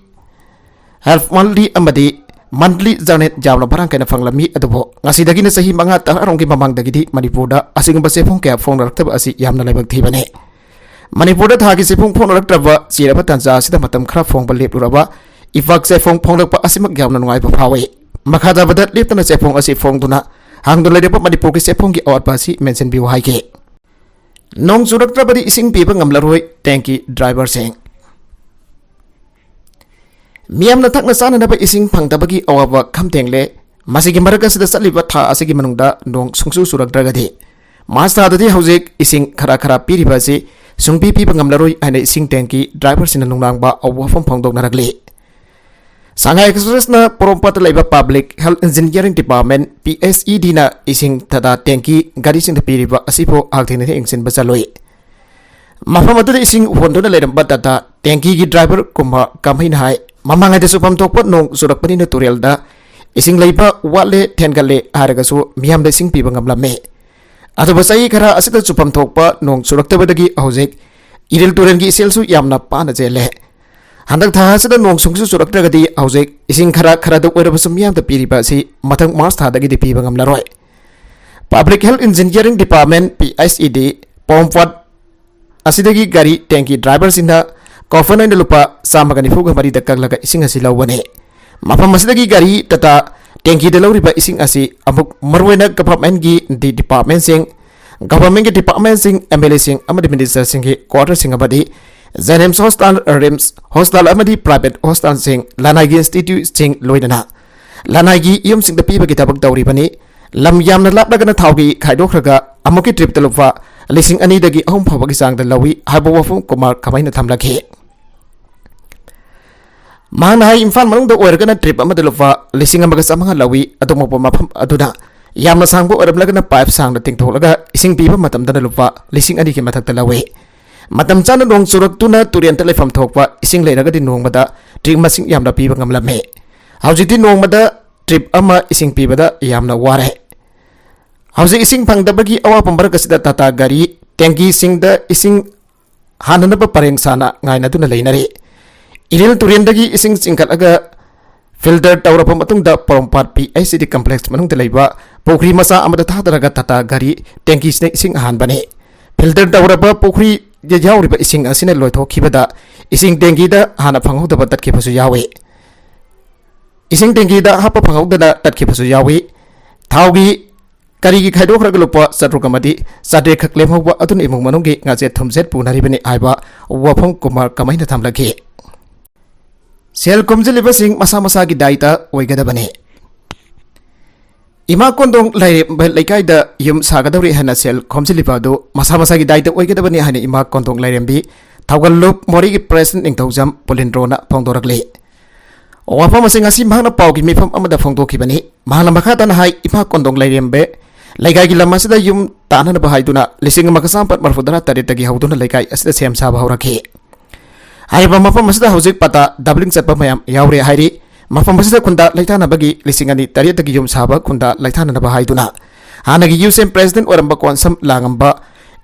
half monthly ꯑꯃꯗꯤ monthly journal ꯌꯥꯝꯅ ꯃꯔꯥꯡ ꯀꯥꯏꯅ ꯐꯪꯂꯝꯃꯤ꯫ ꯑꯗꯨꯕꯨ ꯉꯁꯤꯗꯒꯤꯅ ꯆꯍꯤ ꯃꯉꯥ ꯇꯔꯥꯔꯣꯝꯒꯤ ꯃꯃꯥꯡꯗꯒꯤꯗꯤ ꯃꯅꯤꯄꯨꯔꯗ ꯑꯁꯤꯒꯨꯝꯕ ꯆꯦꯐꯣꯡ ꯀꯌꯥ ꯐꯣꯡꯅꯔꯛꯇꯕ ꯑꯁꯤ ꯌꯥꯝꯅ ꯂꯥꯏꯕꯛ ꯊꯤꯕꯅꯤ꯫ ꯃꯅꯤꯄꯨꯔꯗ ꯊꯥꯒꯤ ꯆꯦꯐꯣꯡ ꯐꯣꯡꯅꯔꯛꯇ꯭ꯔꯕ ꯆꯦꯔꯕ ꯇꯥꯟꯖꯥ ꯑꯁꯤꯗ ꯃꯇꯝ ꯈꯔ ꯐꯣꯡꯕ ꯂꯦꯞꯂꯨꯔꯕ ꯏꯐꯥꯛ ꯆꯦꯐꯣꯡ ꯐꯣꯡꯂꯛꯄ ꯑꯁꯤꯃꯛ ꯌꯥꯝꯅ ꯅꯨꯡꯉꯥꯏꯕ ꯐꯥꯎꯏ꯫ ꯃꯈꯥ ꯇꯥꯕꯗ ꯂꯦꯞꯇꯅ ꯆꯦꯐꯣꯡ ꯑꯁꯤ ꯐꯣꯡꯗꯨꯅ ꯍꯥꯡꯗꯨꯅ ꯂꯩꯔꯕ ꯃꯅꯤꯄꯨꯔꯒꯤ ꯆꯦꯐꯣꯡꯒꯤ ꯑꯋꯥꯠꯄ ꯑꯁꯤ ꯃꯦꯟꯁꯤꯟꯕꯤꯌꯨ ꯍꯥꯏꯒꯦ꯫ ꯅꯣꯡ ꯆꯨꯔꯛꯇ꯭ꯔꯕꯗꯤ ꯏꯁꯤꯡ ꯄꯤꯕ ꯉꯝꯂꯔꯣꯏ ꯇꯦꯡꯀꯤ ꯗ꯭ꯔꯥꯏꯚꯔꯁꯤꯡ꯫ ꯃꯤꯌꯥꯝꯅ ꯊꯛꯅ ꯆꯥꯅꯅꯕ ꯏꯁꯤꯡ ꯐꯪꯗꯕꯒꯤ ꯑꯋꯥꯕ ꯈꯝ ꯊꯦꯡꯂꯦ꯫ ꯃꯁꯤꯒꯤ ꯃꯔꯛ ꯑꯁꯤꯗ ꯆꯠꯂꯤꯕ ꯊꯥ ꯑꯁꯤꯒꯤ ꯃꯅꯨꯡꯗ ꯅꯣꯡ ꯁꯨꯡꯆꯨ ꯆꯨꯔꯛꯇ꯭ꯔꯒꯗꯤ ꯃꯥꯔꯆ ꯊꯥꯗꯗꯤ ꯍꯧꯖꯤꯛ ꯏꯁꯤꯡ ꯈꯔ ꯈꯔ ꯄꯤꯔꯤꯕ ꯑꯁꯤ ꯁꯨꯡꯄꯤ ꯄꯤꯕ ꯉꯝꯂꯔꯣꯏ ꯍꯥꯏꯅ ꯏꯁꯤꯡ ꯇꯦꯡꯀꯤ ꯗ꯭ꯔꯥꯏꯚꯔꯁꯤꯡꯅ ꯅꯨꯡꯅꯥꯡꯕ ꯋꯥꯐꯝ ꯐꯣꯡꯗꯣꯛꯅꯔꯛꯂꯤ꯫ ꯁꯉꯥꯏ ꯑꯦꯛꯁꯄ꯭ꯔꯦꯁꯅ ꯄꯣꯔꯣꯝꯄꯥꯠꯇ ꯂꯩꯕ public health engineering department, P H E ꯗꯤꯅ ꯏꯁꯤꯡ ꯇꯇꯥ ꯇꯦꯡꯀꯤ ꯒꯥꯔꯤꯁꯤꯡꯗ ꯄꯤꯔꯤꯕ ꯑꯁꯤꯕꯨ ꯍꯛꯊꯦꯡꯅꯅ ꯌꯦꯡꯁꯤꯟꯕ ꯆꯠꯂꯨꯏ꯫ ꯃꯐꯝ ꯑꯗꯨꯗ ꯏꯁꯤꯡ ꯍꯣꯟꯗꯨꯅ ꯂꯩꯔꯝꯕ ꯇꯇꯥ ꯇꯦꯡꯀꯤꯒꯤ ꯗ꯭ꯔꯥꯏꯚꯔ ꯀꯨꯃꯥꯔ ꯀꯥꯃꯩꯅ ꯍꯥꯏ, ꯃꯃꯥꯡꯉꯩꯗ ꯆꯨꯐꯝ ꯊꯣꯛꯄ ꯅꯣꯡ ꯆꯨꯔꯛꯄꯅꯤꯅ ꯇꯨꯔꯦꯜꯗ ꯏꯁꯤꯡ ꯂꯩꯕ ꯋꯥꯠꯂꯦ, ꯊꯦꯟꯒꯠꯂꯦ ꯍꯥꯏꯔꯒꯁꯨ ꯃꯤꯌꯥꯝꯗ ꯏꯁꯤꯡ ꯄꯤꯕ ꯉꯝꯂꯝꯃꯤ꯫ ꯑꯗꯨꯕꯨ ꯆꯍꯤ ꯈꯔ ꯑꯁꯤꯗ ꯆꯨꯐꯝ ꯊꯣꯛꯄ ꯅꯣꯡ ꯆꯨꯔꯛꯇꯕꯗꯒꯤ ꯍꯧꯖꯤꯛ ꯏꯔꯤꯜ ꯇꯨꯔꯦꯜꯒꯤ ꯏꯆꯦꯜꯁꯨ ꯌꯥꯝꯅ ꯄꯥꯅ ꯆꯦꯜꯂꯦ꯫ ꯍꯟꯗꯛ ꯊꯥ ꯑꯁꯤꯗ ꯅꯣꯡ ꯁꯨꯡꯆꯨ ꯆꯨꯔꯛꯇ꯭ꯔꯒꯗꯤ ꯍꯧꯖꯤꯛ ꯏꯁꯤꯡ ꯈꯔ ꯈꯔꯗ ꯑꯣꯏꯔꯕꯁꯨ ꯃꯤꯌꯥꯝꯗ ꯄꯤꯔꯤꯕ ꯑꯁꯤ ꯃꯊꯪ ꯃꯥꯔꯆ ꯊꯥꯗꯒꯤꯗꯤ ꯄꯤꯕ ꯉꯝꯂꯔꯣꯏ꯫ Public health engineering department, P H E D, ꯄꯣꯔꯣꯝꯄꯥꯠ ꯑꯁꯤꯗꯒꯤ ꯒꯥꯔꯤ ꯇꯦꯡꯀꯤ ꯗ꯭ꯔꯥꯏꯚꯔꯁꯤꯡꯅ ꯀꯣꯐꯟ ꯑꯣꯏꯅ ꯂꯨꯄꯥ ꯆꯥꯝꯃꯒ ꯅꯤꯐꯨꯒ ꯃꯔꯤꯗ ꯀꯛꯂꯒ ꯏꯁꯤꯡ ꯑꯁꯤ ꯂꯧꯕꯅꯤ꯫ ꯃꯐꯝ ꯑꯁꯤꯗꯒꯤ ꯒꯥꯔꯤ ꯇꯇꯥ ꯇꯦꯡꯀꯤꯗ ꯂꯧꯔꯤꯕ ꯏꯁꯤꯡ ꯑꯁꯤ ꯑꯃꯨꯛ ꯃꯔꯨꯑꯣꯏꯅ ꯒꯚꯔꯟꯃꯦꯟꯠꯀꯤ ꯗꯤ ꯗꯤꯄꯥꯔꯠꯃꯦꯟꯠꯁꯤꯡ, ꯒꯚꯔꯟꯃꯦꯟꯠꯀꯤ ꯗꯤꯄꯥꯔꯠꯃꯦꯟꯠꯁꯤꯡ, ꯑꯦꯝ ꯑꯦꯜ ꯑꯦꯁꯤꯡ ꯑꯃꯗꯤ ꯃꯤꯅꯤꯁꯇꯔꯁꯤꯡꯒꯤ ꯀ꯭ꯋꯥꯇꯔꯁꯤꯡ ꯑꯃꯗꯤ ꯖꯦꯅꯤꯝꯁ ꯍꯣꯁꯄꯤꯇꯥꯜ, ꯔꯤꯝꯁ ꯍꯣꯁꯄꯤꯇꯥꯜ ꯑꯃꯗꯤ ꯄ꯭ꯔꯥꯏꯚꯦꯠ ꯍꯣꯁꯄꯤꯇꯥꯜꯁꯤꯡ, ꯂꯅꯥꯏꯒꯤ ꯏꯟꯁꯇꯤꯇ꯭ꯌꯨꯠꯁꯤꯡ ꯂꯣꯏꯅꯅ ꯂꯅꯥꯏꯒꯤ ꯌꯨꯝꯁꯤꯡꯗ ꯄꯤꯕꯒꯤ ꯊꯕꯛ ꯇꯧꯔꯤꯕꯅꯤ꯫ ꯂꯝ ꯌꯥꯝꯅ ꯂꯥꯞꯂꯒꯅ ꯊꯥꯎꯒꯤ ꯈꯥꯏꯗꯣꯛꯈ꯭ꯔꯒ ꯑꯃꯨꯛꯀꯤ ꯇ꯭ꯔꯤꯞꯇ ꯂꯨꯄꯥ ꯂꯤꯁꯤꯡ ꯑꯅꯤꯗꯒꯤ ꯑꯍꯨꯝ ꯐꯥꯎꯕꯒꯤ ꯆꯥꯡꯗ ꯂꯧꯏ ꯍꯥꯏꯕ ꯋꯥꯐꯝ ꯀꯨꯃꯥꯔ ꯀꯥꯃꯩꯅ ꯊꯝꯂꯛꯈꯤ꯫ ꯃꯍꯥꯛꯅ ꯍꯥꯏ, ꯏꯝꯐꯥꯜ ꯃꯅꯨꯡꯗ ꯑꯣꯏꯔꯒꯅ ꯇ꯭ꯔꯤꯞ ꯑꯃꯗ ꯂꯨꯄꯥ ꯂꯤꯁꯤꯡ ꯑꯃꯒ ꯆꯥꯝꯃꯉꯥ ꯂꯧꯏ, ꯑꯗꯨꯒꯨꯝꯕ ꯃꯐꯝ ꯑꯗꯨꯗ ꯌꯥꯝꯅ ꯁꯥꯡꯕ ꯑꯣꯏꯔꯝꯂꯒꯅ ꯄꯥꯏꯞ ꯁꯥꯡꯅ ꯇꯤꯡꯊꯣꯛꯂꯒ ꯏꯁꯤꯡ ꯄꯤꯕ ꯃꯇꯝꯗꯅ ꯂꯨꯄꯥ ꯂꯤꯁꯤꯡ ꯑꯅꯤꯒꯤ ꯃꯊꯛꯇ ꯂꯧꯏ꯫ ꯃꯇꯝ ꯆꯥꯅ ꯅꯣꯡ ꯆꯨꯔꯛꯇꯨꯅ ꯇꯨꯔꯦꯟꯗ ꯂꯩꯐꯝ ꯊꯣꯛꯄ ꯏꯁꯤꯡ ꯂꯩꯔꯒꯗꯤ ꯅꯣꯡꯃꯗ ꯇ꯭ꯔꯤꯞ ꯃꯁꯤꯡ ꯌꯥꯝꯅ ꯄꯤꯕ ꯉꯝꯂꯝꯃꯤ꯫ ꯍꯧꯖꯤꯛꯇꯤ ꯅꯣꯡꯃꯗ ꯇ꯭ꯔꯤꯞ ꯑꯃ ꯏꯁꯤꯡ ꯄꯤꯕꯗ ꯌꯥꯝꯅ ꯋꯥꯔꯦ꯫ ꯍꯧꯖꯤꯛ ꯏꯁꯤꯡ ꯐꯪꯗꯕꯒꯤ ꯑꯋꯥꯕ ꯃꯔꯛ ꯑꯁꯤꯗ ꯇꯥꯇꯥ ꯒꯥꯔꯤ ꯇꯦꯡꯀꯤꯁꯤꯡꯗ ꯏꯁꯤꯡ ꯍꯥꯟꯅꯅꯕ ꯄꯔꯦꯡ ꯁꯥꯅ ꯉꯥꯏꯅꯗꯨꯅ ꯂꯩꯅꯔꯤ꯫ ꯏꯔꯤꯜ ꯇꯨꯔꯦꯟꯗꯒꯤ ꯏꯁꯤꯡ ꯆꯤꯡꯈꯠꯂꯒ ꯐꯤꯜꯇꯔ ꯇꯧꯔꯕ ꯃꯇꯨꯡꯗ ꯄꯣꯔꯣꯝꯄꯥꯠ ꯄꯤ ꯑꯩꯆ ꯁꯤ ꯗꯤ ꯀꯝꯄ꯭ꯂꯦꯛꯁ ꯃꯅꯨꯡꯗ ꯂꯩꯕ ꯄꯨꯈ꯭ꯔꯤ ꯃꯆꯥ ꯑꯃꯗ ꯊꯥꯗꯔꯒ ꯇꯥꯇꯥ ꯒꯥꯔꯤ ꯇꯦꯡꯀꯤꯁꯤꯅ ꯏꯁꯤꯡ ꯑꯍꯥꯟꯕꯅꯤ꯫ ꯐꯤꯜꯇꯔ ꯇꯧꯔꯕ ꯄꯨꯈ꯭ꯔꯤꯗ ꯌꯥꯎꯔꯤꯕ ꯏꯁꯤꯡ ꯑꯁꯤꯅ ꯂꯣꯏꯊꯣꯛꯈꯤꯕꯗ ꯏꯁꯤꯡ ꯇꯦꯡꯀꯤꯗ ꯍꯥꯟꯅ ꯐꯪꯍꯧꯗꯕ ꯇꯠꯈꯤꯕꯁꯨ ꯌꯥꯎꯏ꯫ ꯏꯁꯤꯡ ꯇꯦꯡꯀꯤꯗ ꯍꯥꯞꯄ ꯐꯪꯍꯧꯗꯅ ꯇꯠꯈꯤꯕꯁꯨ ꯌꯥꯎꯏ꯫ ꯊꯥꯎꯒꯤ ꯀꯔꯤꯒꯤ ꯈꯥꯏꯗꯣꯛꯈ꯭ꯔꯒ ꯂꯨꯄꯥ ꯆꯥꯇ꯭ꯔꯨꯛ ꯑꯃꯗꯤ ꯆꯥꯇ꯭ꯔꯦꯠꯈꯛ ꯂꯦꯝꯍꯧꯕ ꯑꯗꯨꯅ ꯏꯃꯨꯡ ꯃꯅꯨꯡꯒꯤ ꯉꯥꯆꯦꯠ ꯊꯨꯝꯆꯦꯠ ꯄꯨꯅꯔꯤꯕꯅꯤ ꯍꯥꯏꯕ ꯋꯥꯐꯝ ꯀꯨꯃꯥꯔ ꯀꯥꯃꯩꯅ ꯊꯝꯂꯛꯈꯤ꯫ ꯁꯦꯜ ꯈꯣꯝꯖꯤꯜꯂꯤꯕꯁꯤꯡ ꯃꯁꯥ ꯃꯁꯥꯒꯤ ꯗꯥꯏꯇ ꯑꯣꯏꯒꯗꯕꯅꯤ꯫ ꯏꯃꯥ ꯀꯣꯟꯗꯣꯡ ꯂꯥꯏꯔꯦꯝꯕ ꯂꯩꯀꯥꯏꯗ ꯌꯨꯝ ꯁꯥꯒꯗꯧꯔꯤ ꯍꯥꯏꯅ ꯁꯦꯜ ꯈꯣꯝꯖꯤꯜꯂꯤꯕ ꯑꯗꯨ ꯃꯁꯥ ꯃꯁꯥꯒꯤ ꯗꯥꯏꯇ ꯑꯣꯏꯒꯗꯕꯅꯤ ꯍꯥꯏꯅ ꯏꯃꯥ ꯀꯣꯟꯗꯣꯡ ꯂꯥꯏꯔꯦꯝꯕꯤ ꯊꯧꯒꯜꯂꯨꯞ ꯃꯣꯔꯦꯒꯤ ꯄ꯭ꯔꯦꯁꯤꯗꯦꯟꯠ ꯅꯤꯡꯊꯧꯖꯝ ꯄꯨꯂꯤꯟꯗ꯭ꯔꯣꯅ ꯐꯣꯡꯗꯣꯔꯛꯂꯤ꯫ ꯋꯥꯐꯝ ꯑꯁꯤꯡ ꯑꯁꯤ ꯃꯍꯥꯛꯅ ꯄꯥꯎꯒꯤ ꯃꯤꯐꯝ ꯑꯃꯗ ꯐꯣꯡꯗꯣꯛꯈꯤꯕꯅꯤ꯫ ꯃꯍꯥꯛꯅ ꯃꯈꯥ ꯇꯥꯅ ꯍꯥꯏ, ꯏꯃꯥ ꯀꯣꯟꯗꯣꯡ ꯂꯥꯏꯔꯦꯝꯕ ꯂꯩꯀꯥꯏꯒꯤ ꯂꯝ ꯑꯁꯤꯗ ꯌꯨꯝ ꯇꯥꯅꯅꯕ ꯍꯥꯏꯗꯨꯅ ꯂꯤꯁꯤꯡ ꯑꯃꯒ ꯆꯥꯃꯥꯄꯟ ꯃꯔꯤꯐꯨ ꯇꯔꯥ ꯇꯔꯦꯠꯇꯒꯤ ꯍꯧꯗꯨꯅ ꯂꯩꯀꯥꯏ ꯑꯁꯤꯗ ꯁꯦꯝ ꯁꯥꯕ ꯍꯧꯔꯛꯈꯤ꯫ ꯍꯥꯏꯔꯤꯕ ꯃꯐꯝ ꯑꯁꯤꯗ ꯍꯧꯖꯤꯛ ꯄꯇꯥ ꯗꯕꯂꯤꯡ ꯆꯠꯄ ꯃꯌꯥꯝ ꯌꯥꯎꯔꯦ ꯍꯥꯏꯔꯤ꯫ ꯃꯐꯝ ꯑꯁꯤꯗ ꯈꯨꯟꯗꯥ ꯂꯩꯇꯥꯅꯕꯒꯤ ꯂꯤꯁꯤꯡ ꯑꯅꯤ ꯇꯔꯦꯠꯇꯒꯤ ꯌꯨꯝ ꯁꯥꯕ ꯈꯨꯟꯗꯥ ꯂꯩꯇꯥꯅꯅꯕ ꯍꯥꯏꯗꯨꯅ ꯍꯥꯟꯅꯒꯤ ꯌꯨ ꯁꯤ ꯑꯦꯝ ꯄ꯭ꯔꯦꯁꯤꯗꯦꯟꯠ ꯑꯣꯏꯔꯝꯕ ꯀꯣꯟꯁꯝ ꯂꯥꯡꯉꯝꯕ,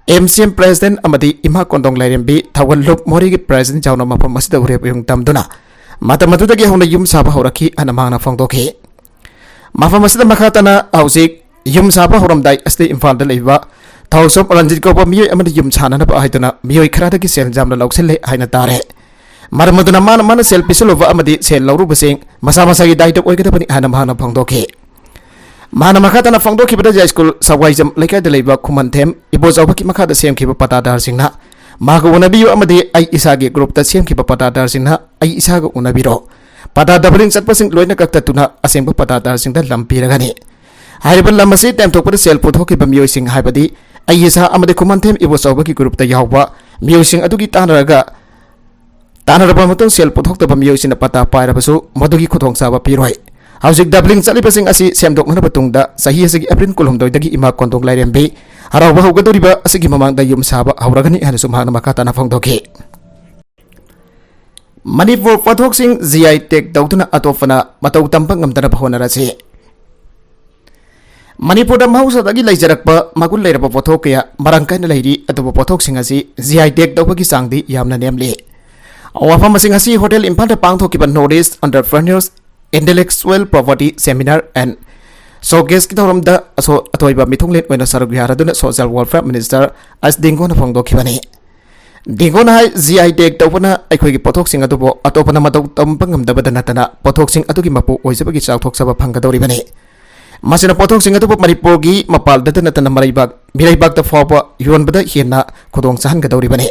ꯑꯦꯝ ꯁꯤ ꯑꯦꯝ ꯄ꯭ꯔꯦꯁꯤꯗꯦꯟꯠ ꯑꯃꯗꯤ ꯏꯃꯥ ꯀꯣꯟꯗꯣꯡ ꯂꯥꯏꯔꯦꯝꯕꯤ ꯊꯧꯒꯜꯂꯨꯞ ꯃꯣꯔꯦꯒꯤ ꯄ꯭ꯔꯦꯁꯤꯗꯦꯟꯠ ꯌꯥꯎꯅ ꯃꯐꯝ ꯑꯁꯤꯗ ꯎꯔꯦꯞ ꯎꯌꯨꯡ ꯇꯝꯗꯨꯅ ꯃꯇꯝ ꯑꯗꯨꯗꯒꯤ ꯍꯧꯅ ꯌꯨꯝ ꯁꯥꯕ ꯍꯧꯔꯛꯈꯤ ꯍꯥꯏꯅ ꯃꯍꯥꯛꯅ ꯐꯣꯡꯗꯣꯛꯈꯤ꯫ ꯃꯐꯝ ꯑꯁꯤꯗ ꯃꯈꯥ ꯇꯥꯅ ꯍꯧꯖꯤꯛ ꯌꯨꯝ ꯁꯥꯕ ꯍꯧꯔꯝꯗꯥꯏ ꯑꯁꯤꯗ ꯏꯝꯐꯥꯜꯗ ꯂꯩꯕ ꯊꯧꯁꯣꯞ ꯔꯟꯖꯤꯠ ꯀꯧꯕ ꯃꯤꯑꯣꯏ ꯑꯃꯅ ꯌꯨꯝ ꯁꯥꯅꯅꯕ ꯍꯥꯏꯗꯨꯅ ꯃꯤꯑꯣꯏ ꯈꯔꯗꯒꯤ ꯁꯦꯜ ꯌꯥꯝꯅ ꯂꯧꯁꯤꯜꯂꯦ ꯍꯥꯏꯅ ꯇꯥꯔꯦ꯫ ꯃꯔꯝ ꯑꯗꯨꯅ ꯃꯥꯅ, ꯃꯥꯅ ꯁꯦꯜ ꯄꯤꯁꯤꯜꯂꯨꯕ ꯑꯃꯗꯤ ꯁꯦꯜ ꯂꯧꯔꯨꯕꯁꯤꯡ ꯃꯁꯥ ꯃꯁꯥꯒꯤ ꯗꯥꯏꯇ ꯑꯣꯏꯒꯗꯕꯅꯤ ꯍꯥꯏꯅ ꯃꯍꯥꯛꯅ ꯐꯣꯡꯗꯣꯛꯈꯤ꯫ ꯃꯍꯥꯛꯅ ꯃꯈꯥ ꯇꯥꯅ ꯐꯣꯡꯗꯣꯛꯈꯤꯕꯗ, ꯌꯥꯏꯁ꯭ꯀꯨꯜ ꯁꯋꯥꯏꯖꯝ ꯂꯩꯀꯥꯏꯗ ꯂꯩꯕ ꯈꯨꯃꯟꯊꯦꯝ ꯏꯕꯣꯆꯥꯎꯕꯒꯤ ꯃꯈꯥꯗ ꯁꯦꯝꯈꯤꯕ ꯄꯇꯥꯗꯥꯔꯁꯤꯡꯅ ꯃꯍꯥꯛꯀ ꯎꯅꯕꯤꯌꯨ ꯑꯃꯗꯤ ꯑꯩ ꯏꯁꯥꯒꯤ ꯒ꯭ꯔꯨꯞꯇ ꯁꯦꯝꯈꯤꯕ ꯄꯇꯥꯗꯥꯔꯁꯤꯡꯅ ꯑꯩ ꯏꯁꯥꯒ ꯎꯅꯕꯤꯔꯣ꯫ ꯄꯇꯥ ꯗꯕꯂꯤꯡ ꯆꯠꯄꯁꯤꯡ ꯂꯣꯏꯅ ꯀꯛꯊꯠꯇꯨꯅ ꯑꯁꯦꯡꯕ ꯄꯇꯥꯗꯥꯔꯁꯤꯡꯗ ꯂꯝ ꯄꯤꯔꯒꯅꯤ꯫ ꯍꯥꯏꯔꯤꯕ ꯂꯝ ꯑꯁꯤ ꯇꯦꯝꯊꯣꯛꯄꯗ ꯁꯦꯜ ꯄꯨꯊꯣꯛꯈꯤꯕ ꯃꯤꯑꯣꯏꯁꯤꯡ, ꯍꯥꯏꯕꯗꯤ ꯑꯩ ꯏꯁꯥ ꯑꯃꯗꯤ ꯈꯨꯃꯟꯊꯦꯝ ꯏꯕꯣꯆꯥꯎꯕꯒꯤ ꯒ꯭ꯔꯨꯞꯇ ꯌꯥꯎꯕ ꯃꯤꯑꯣꯏꯁꯤꯡ ꯑꯗꯨꯒꯤ ꯇꯥꯟꯅꯔꯒ, ꯇꯥꯟꯅꯔꯕ ꯃꯇꯨꯡ ꯁꯦꯜ ꯄꯨꯊꯣꯛꯇꯕ ꯃꯤꯑꯣꯏꯁꯤꯡꯅ ꯄꯇꯥ ꯄꯥꯏꯔꯕꯁꯨ ꯃꯗꯨꯒꯤ ꯈꯨꯗꯣꯡꯆꯥꯕ ꯄꯤꯔꯣꯏ꯫ ꯍꯧꯖꯤꯛ ꯗꯕ꯭ꯂꯤꯡ ꯆꯠꯂꯤꯕꯁꯤꯡ ꯑꯁꯤ ꯁꯦꯝꯗꯣꯛꯅꯅꯕ ꯇꯨꯡꯗ ꯆꯍꯤ ꯑꯁꯤꯒꯤ ꯑꯦꯄ꯭ꯔꯤꯜ ꯀꯨꯟꯍꯨꯝꯗꯣꯏꯗꯒꯤ ꯏꯃꯥ ꯀꯣꯟꯗꯣꯡ ꯂꯥꯏꯔꯦꯝꯕꯤ ꯍꯔꯥꯎꯕ ꯍꯧꯒꯗꯧꯔꯤꯕ ꯑꯁꯤꯒꯤ ꯃꯃꯥꯡꯗ ꯌꯨꯝ ꯁꯥꯕ ꯍꯧꯔꯒꯅꯤ ꯍꯥꯏꯅꯁꯨ ꯃꯍꯥꯛꯅ ꯃꯈꯥ ꯇꯥꯅ ꯐꯣꯡꯗꯣꯛꯈꯤ꯫ ꯃꯅꯤꯄꯨꯔ ꯄꯣꯠꯊꯣꯛꯁꯤꯡ ꯖꯤ ꯑꯥꯏ ꯇꯦꯒ ꯇꯧꯗꯨꯅ ꯑꯇꯣꯞꯄꯅ ꯃꯇꯧ ꯇꯝꯕ ꯉꯝꯗꯅꯕ ꯍꯣꯠꯅꯔꯁꯤ꯫ ꯃꯅꯤꯄꯨꯔꯗ ꯃꯍꯧꯁꯥꯗꯒꯤ ꯂꯩꯖꯔꯛꯄ ꯃꯒꯨꯟ ꯂꯩꯔꯕ ꯄꯣꯠꯊꯣꯛ ꯀꯌꯥ ꯃꯔꯥꯡ ꯀꯥꯏꯅ ꯂꯩꯔꯤ, ꯑꯗꯨꯕꯨ ꯄꯣꯠꯊꯣꯛꯁꯤꯡ ꯑꯁꯤ ꯖꯤ ꯑꯥꯏ ꯇꯦꯒ ꯇꯧꯕꯒꯤ ꯆꯥꯡꯗꯤ ꯌꯥꯝꯅ ꯅꯦꯝꯂꯤ꯫ ꯋꯥꯐꯝ ꯑꯁꯤꯡ ꯑꯁꯤ ꯍꯣꯇꯦꯜ ꯏꯝꯐꯥꯜꯗ ꯄꯥꯡꯊꯣꯛꯈꯤꯕ North East Entrepreneurs Intellectual Property Seminar and Showcaseꯀꯤ ꯊꯧꯔꯝꯗ ꯑꯁꯣ-, ꯑꯊꯣꯏꯕ ꯃꯤꯊꯨꯡꯂꯦꯟ ꯑꯣꯏꯅ ꯁꯔꯨꯛ ꯌꯥꯔꯗꯨꯅ Social Welfare Minister ꯑꯦꯁ ꯗꯤꯡꯒꯣꯅ ꯐꯣꯡꯗꯣꯛꯈꯤꯕꯅꯤ꯫ ꯗꯤꯡꯒꯣꯅ ꯍꯥꯏ, ꯖꯤ ꯑꯥꯏ ꯇꯦꯒ ꯇꯧꯕꯅ ꯑꯩꯈꯣꯏꯒꯤ ꯄꯣꯠꯊꯣꯛꯁꯤꯡ ꯑꯗꯨꯕꯨ ꯑꯇꯣꯞꯄꯅ ꯃꯇꯧ ꯇꯝꯕ ꯉꯝꯗꯕꯗ ꯅꯠꯇꯅ ꯄꯣꯠꯊꯣꯛꯁꯤꯡ ꯑꯗꯨꯒꯤ ꯃꯄꯨ ꯑꯣꯏꯖꯕꯒꯤ ꯆꯥꯎꯊꯣꯛꯆꯕ ꯐꯪꯒꯗꯧꯔꯤꯕꯅꯤ꯫ ꯃꯁꯤꯅ ꯄꯣꯠꯊꯣꯛꯁꯤꯡ ꯑꯗꯨꯕꯨ ꯃꯅꯤꯄꯨꯔꯒꯤ ꯃꯄꯥꯟꯗꯇ ꯅꯠꯇꯅ ꯃꯔꯩꯕꯥꯛ, ꯃꯤꯔꯩꯕꯥꯛꯇ ꯐꯥꯎꯕ ꯌꯣꯟꯕꯗ ꯍꯦꯟꯅ ꯈꯨꯗꯣꯡ ꯆꯥꯍꯟꯒꯗꯧꯔꯤꯕꯅꯤ꯫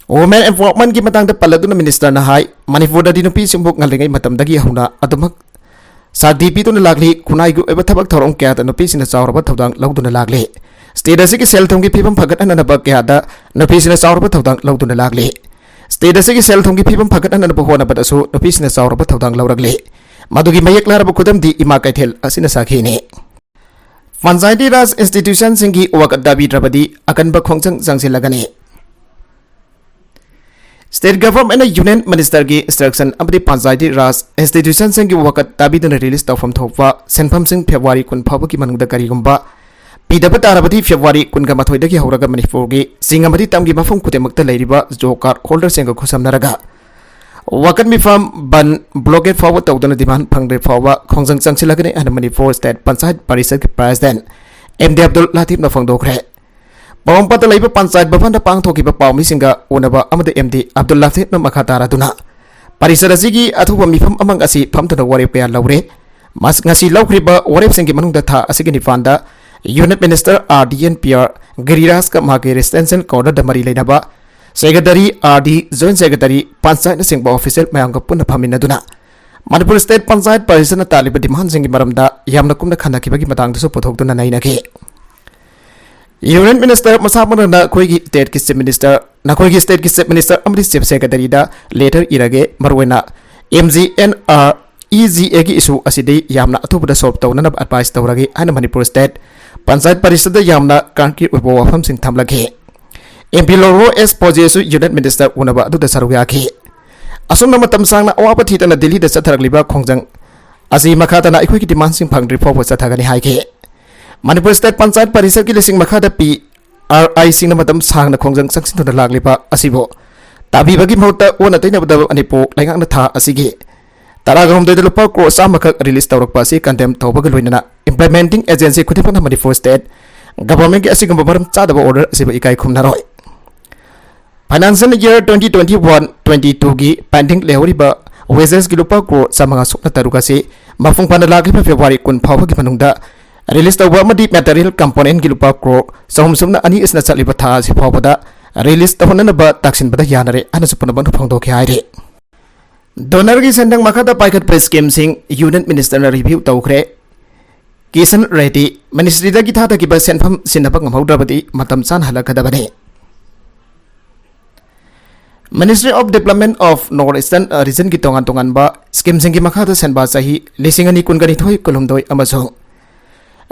Women empowermentꯀꯤ ꯃꯇꯥꯡꯗ ꯄꯜꯂꯗꯨꯅ ministerꯅ ꯍꯥꯏ, ꯃꯅꯤꯄꯨꯔꯗꯗꯤ ꯅꯨꯄꯤꯁꯤꯡꯕꯨ ꯉꯜꯂꯤꯉꯩ ꯃꯇꯝꯗꯒꯤ ꯍꯧꯅ ꯑꯗꯨꯃꯛ ꯁꯛꯇꯤ ꯄꯤꯗꯨꯅ ꯂꯥꯛꯂꯤ꯫ ꯈꯨꯟꯅꯥꯏꯒꯤ ꯑꯣꯏꯕ ꯊꯕꯛ ꯊꯧꯔꯝ ꯀꯌꯥꯗ ꯅꯨꯄꯤꯁꯤꯡꯅ ꯆꯥꯎꯔꯕ ꯊꯧꯗꯥꯡ ꯂꯧꯗꯨꯅ ꯂꯥꯛꯂꯤ꯫ State ꯑꯁꯤꯒꯤ ꯁꯦꯜ ꯊꯨꯝꯒꯤ ꯐꯤꯕꯝ ꯐꯒꯠꯍꯟꯅꯕ ꯀꯌꯥꯗ ꯅꯨꯄꯤꯁꯤꯡꯅ ꯆꯥꯎꯔꯕ ꯊꯧꯗꯥꯡ ꯂꯧꯗꯨꯅ ꯂꯥꯛꯂꯤ꯫ State ꯑꯁꯤꯒꯤ ꯁꯦꯜ ꯊꯨꯝꯒꯤ ꯐꯤꯕꯝ ꯐꯒꯠꯍꯟꯅꯕ ꯍꯣꯠꯅꯕꯗꯁꯨ ꯅꯨꯄꯤꯁꯤꯡꯅ ꯆꯥꯎꯔꯕ ꯊꯧꯗꯥꯡ ꯂꯧꯔꯛꯂꯤ꯫ ꯃꯗꯨꯒꯤ ꯃꯌꯦꯛ ꯂꯥꯔꯕ ꯈꯨꯗꯝꯗꯤ ꯏꯃꯥ ꯀꯩꯊꯦꯜ ꯑꯁꯤꯅ ꯁꯥꯈꯤꯅꯤ꯫ ꯄꯟꯆꯥꯌꯇꯤ ꯔꯥꯖ institutionꯁꯤꯡꯒꯤ ꯋꯥꯀꯠ ꯇꯥꯕꯤꯗ꯭ꯔꯕꯗꯤ ꯑꯀꯟꯕ ꯈꯣꯡꯖꯪ ꯆꯪꯁꯤꯜꯂꯒꯅꯤ꯫ State governmentꯅ union ministerꯒꯤ instruction ꯑꯃꯗꯤ ꯄꯟꯆꯥꯌꯇꯤ ꯔꯥꯖ institutionꯁꯤꯡꯒꯤ ꯋꯥꯀꯠ ꯇꯥꯕꯤꯗꯨꯅ release ꯇꯧꯐꯝ ꯊꯣꯛꯄ ꯁꯦꯟꯐꯝꯁꯤꯡ February ꯀꯨꯟ ꯐꯥꯎꯕꯒꯤ ꯃꯅꯨꯡꯗ ꯀꯔꯤꯒꯨꯝꯕ ꯄꯤꯗꯕ ꯇꯥꯔꯕꯗꯤ February ꯀꯨꯟꯒ ꯃꯥꯊꯣꯏꯗꯒꯤ ꯍꯧꯔꯒ ꯃꯅꯤꯄꯨꯔꯒꯤ ꯆꯤꯡ ꯑꯃꯗꯤ ꯇꯝꯒꯤ ꯃꯐꯝ ꯈꯨꯗꯤꯡꯃꯛꯇ ꯂꯩꯔꯤꯕ job card holderꯁꯤꯡꯒ ꯈꯨꯠꯁꯝꯅꯔꯒ ꯋꯥꯀꯠ ꯃꯤꯐꯝ ꯕꯟ blockade ꯐꯥꯎꯕ ꯇꯧꯗꯨꯅ demand ꯐꯪꯗ꯭ꯔꯤ ꯐꯥꯎꯕ ꯈꯣꯡꯖꯪ ꯆꯪꯁꯤꯜꯂꯒꯅꯤ ꯍꯥꯏꯅ ꯃꯅꯤꯄꯨꯔ State ꯄꯟꯆꯥꯌꯠ ꯄꯔꯤꯁꯠꯀꯤ president ꯑꯦꯝ ꯗꯤ ꯑꯕꯗꯨꯜ ꯂꯥꯇꯤꯐꯅ ꯐꯣꯡꯗꯣꯛꯈ꯭ꯔꯦ꯫ ꯄꯣꯔꯣꯝꯄꯥꯠꯇ ꯂꯩꯕ ꯄꯟꯆꯥꯌꯠ ꯚꯕꯟꯗ ꯄꯥꯡꯊꯣꯛꯈꯤꯕ ꯄꯥꯎꯃꯤꯁꯤꯡꯒ ꯎꯅꯕ ꯑꯃꯗ ꯑꯦꯝ ꯗꯤ ꯑꯕꯗꯨꯜ ꯂꯥꯇꯤꯐꯅ ꯃꯈꯥ ꯇꯥꯔꯗꯨꯅ ꯄꯔꯤꯁꯠ ꯑꯁꯤꯒꯤ ꯑꯊꯨꯕ ꯃꯤꯐꯝ ꯑꯃ ꯉꯁꯤ ꯐꯝꯗꯨꯅ ꯋꯥꯔꯦꯞ ꯀꯌꯥ ꯂꯧꯔꯦ꯫ ꯃꯁ-, ꯉꯁꯤ ꯂꯧꯈ꯭ꯔꯤꯕ ꯋꯥꯔꯦꯞꯁꯤꯡꯒꯤ ꯃꯅꯨꯡꯗ ꯊꯥ ꯑꯁꯤꯒꯤ ꯅꯤꯄꯥꯟꯗ unit minister R D N P R ꯒꯤꯔꯤꯔꯥꯖꯀ ꯃꯍꯥꯛꯀꯤ residential quarterꯗ ꯃꯔꯤ ꯂꯩꯅꯕ secretary, RD, joint secretary, ꯄꯟꯆꯥꯌꯠꯅꯆꯤꯡꯕ official ꯃꯌꯥꯝꯒ ꯄꯨꯟꯅ ꯐꯝꯃꯤꯟꯅꯗꯨꯅ ꯃꯅꯤꯄꯨꯔ State ꯄꯟꯆꯥꯌꯠ ꯄꯔꯤꯁꯠꯅ ꯇꯥꯜꯂꯤꯕ demandꯁꯤꯡꯒꯤ ꯃꯔꯝꯗ ꯌꯥꯝꯅ ꯀꯨꯞꯅ ꯈꯟꯅꯈꯤꯕꯒꯤ ꯃꯇꯥꯡꯗꯁꯨ ꯄꯨꯊꯣꯛꯇꯨꯅ ꯅꯩꯅꯈꯤ꯫ Union minister ꯃꯁꯥꯃꯛꯅ ꯅꯈꯣꯏꯒꯤ stateꯀꯤ chief minister, ꯅꯈꯣꯏꯒꯤ stateꯀꯤ chief minister ꯑꯃꯗꯤ chief secretaryꯗ letter ꯏꯔꯒꯦ, ꯃꯔꯨꯑꯣꯏꯅ M G N R E G Aꯒꯤ issue ꯑꯁꯤꯗꯤ ꯌꯥꯝꯅ ꯑꯊꯨꯕꯗ solve ꯇꯧꯅꯅꯕ advice ꯇꯧꯔꯒꯦ ꯍꯥꯏꯅ ꯃꯅꯤꯄꯨꯔ State ꯄꯟꯆꯥꯌꯠ ꯄꯔꯤꯁꯠꯇ ꯌꯥꯝꯅ concrete ꯑꯣꯏꯕ ꯋꯥꯐꯝꯁꯤꯡ ꯊꯝꯂꯛꯈꯤ꯫ ꯑꯦꯝ ꯄꯤ ꯂꯣꯔꯣ ꯑꯦꯁ ꯄꯣꯖꯦꯁꯨ unit minister ꯎꯅꯕ ꯑꯗꯨꯗ ꯁꯔꯨꯛ ꯌꯥꯈꯤ꯫ ꯑꯁꯨꯝꯅ ꯃꯇꯝ ꯁꯥꯡꯅ ꯑꯋꯥꯕ ꯊꯤꯗꯅ ꯗꯤꯜꯂꯤꯗ ꯆꯠꯊꯔꯛꯂꯤꯕ ꯈꯣꯡꯖꯪ ꯑꯁꯤ ꯃꯈꯥ ꯇꯥꯅ ꯑꯩꯈꯣꯏꯒꯤ demandꯁꯤꯡ ꯐꯪꯗ꯭ꯔꯤ ꯐꯥꯎꯕ ꯆꯠꯊꯒꯅꯤ ꯍꯥꯏꯈꯤ꯫ ꯃꯅꯤꯄꯨꯔ State ꯄꯟꯆꯥꯌꯠ ꯄꯔꯤꯁꯠꯀꯤ ꯂꯤꯁꯤꯡ ꯃꯈꯥꯗ P R Iꯁꯤꯡꯅ ꯃꯇꯝ ꯁꯥꯡꯅ ꯈꯣꯡꯖꯪ ꯆꯪꯁꯤꯟꯗꯨꯅ ꯂꯥꯛꯂꯤꯕ ꯑꯁꯤꯕꯨ ꯇꯥꯕꯤꯕꯒꯤ ꯃꯍꯨꯠꯇ ꯑꯣꯟꯅ ꯇꯩꯅꯕꯗ ꯃꯅꯤꯄꯨꯔ ꯂꯩꯉꯥꯛꯅ ꯊꯥ ꯑꯁꯤꯒꯤ ꯇꯔꯥꯒ ꯍꯨꯝꯗꯣꯏꯗ ꯂꯨꯄꯥ ꯀ꯭ꯔꯣꯔ ꯆꯥꯝꯃꯈꯛ release ꯇꯧꯔꯛꯄ ꯑꯁꯤ condemn ꯇꯧꯕꯒ ꯂꯣꯏꯅꯅ implementing agency ꯈꯨꯗꯤꯡꯃꯛꯅ ꯃꯅꯤꯄꯨꯔ State governmentꯀꯤ ꯑꯁꯤꯒꯨꯝꯕ ꯃꯔꯝ ꯆꯥꯗꯕ order ꯑꯁꯤꯕꯨ ꯏꯀꯥꯏ ꯈꯨꯝꯅꯔꯣꯏ꯫ Financial year twenty twenty-one twenty-twoꯒꯤ pending ꯂꯩꯍꯧꯔꯤꯕ wagesꯀꯤ ꯂꯨꯄꯥ ꯀ꯭ꯔꯣꯔ ꯆꯥꯝꯃꯉꯥ ꯁꯨꯞꯅ ꯇꯔꯨꯛ ꯑꯁꯤ ꯃꯄꯨꯡ ꯐꯥꯅ ꯂꯥꯛꯂꯤꯕ February ꯀꯨꯟ ꯐꯥꯎꯕꯒꯤ ꯃꯅꯨꯡꯗ release ꯇꯧꯕ ꯑꯃꯗꯤ material componentꯀꯤ ꯂꯨꯄꯥ ꯀ꯭ꯔꯣꯔ ꯆꯍꯨꯝ ꯁꯨꯞꯅ ꯑꯅꯤ ꯑꯁꯤꯅ ꯆꯠꯂꯤꯕ ꯊꯥ ꯑꯁꯤ ꯐꯥꯎꯕꯗ release ꯇꯧꯍꯟꯅꯅꯕ ꯇꯥꯛꯁꯤꯟꯕꯗ ꯌꯥꯅꯔꯦ ꯍꯥꯏꯅꯁꯨ ꯄꯨꯝꯅꯃꯛꯅ ꯐꯣꯡꯗꯣꯛꯈꯤ ꯍꯥꯏꯔꯤ꯫ DoNER ꯒꯤ ꯁꯦꯟꯊꯪ ꯃꯈꯥꯗ ꯄꯥꯏꯈꯠꯄ scheme ꯁꯤꯡ Union Minister ꯅ review ꯇꯧꯈ꯭ꯔꯦ꯫ ꯀꯤꯁꯟ ꯔꯦꯗꯤ, Ministry ꯗꯒꯤ ꯊꯥꯗꯈꯤꯕ ꯁꯦꯟꯐꯝ ꯁꯤꯟꯅꯕ ꯉꯝꯍꯧꯗ꯭ꯔꯕꯗꯤ ꯃꯇꯝ ꯆꯥꯅ ꯍꯜꯂꯛꯀꯗꯕꯅꯤ꯫ Ministry of Development of North Eastern Region ꯒꯤ ꯇꯣꯉꯥꯟ ꯇꯣꯉꯥꯟꯕ scheme ꯁꯤꯡꯒꯤ ꯃꯈꯥꯗ ꯁꯦꯟꯕꯥ ꯆꯍꯤ ꯂꯤꯁꯤꯡ ꯑꯅꯤ ꯀꯨꯟꯒ ꯅꯤꯊꯣꯏ ꯀꯨꯟꯍꯨꯝꯗꯣꯏ ꯑꯃꯁꯨꯡ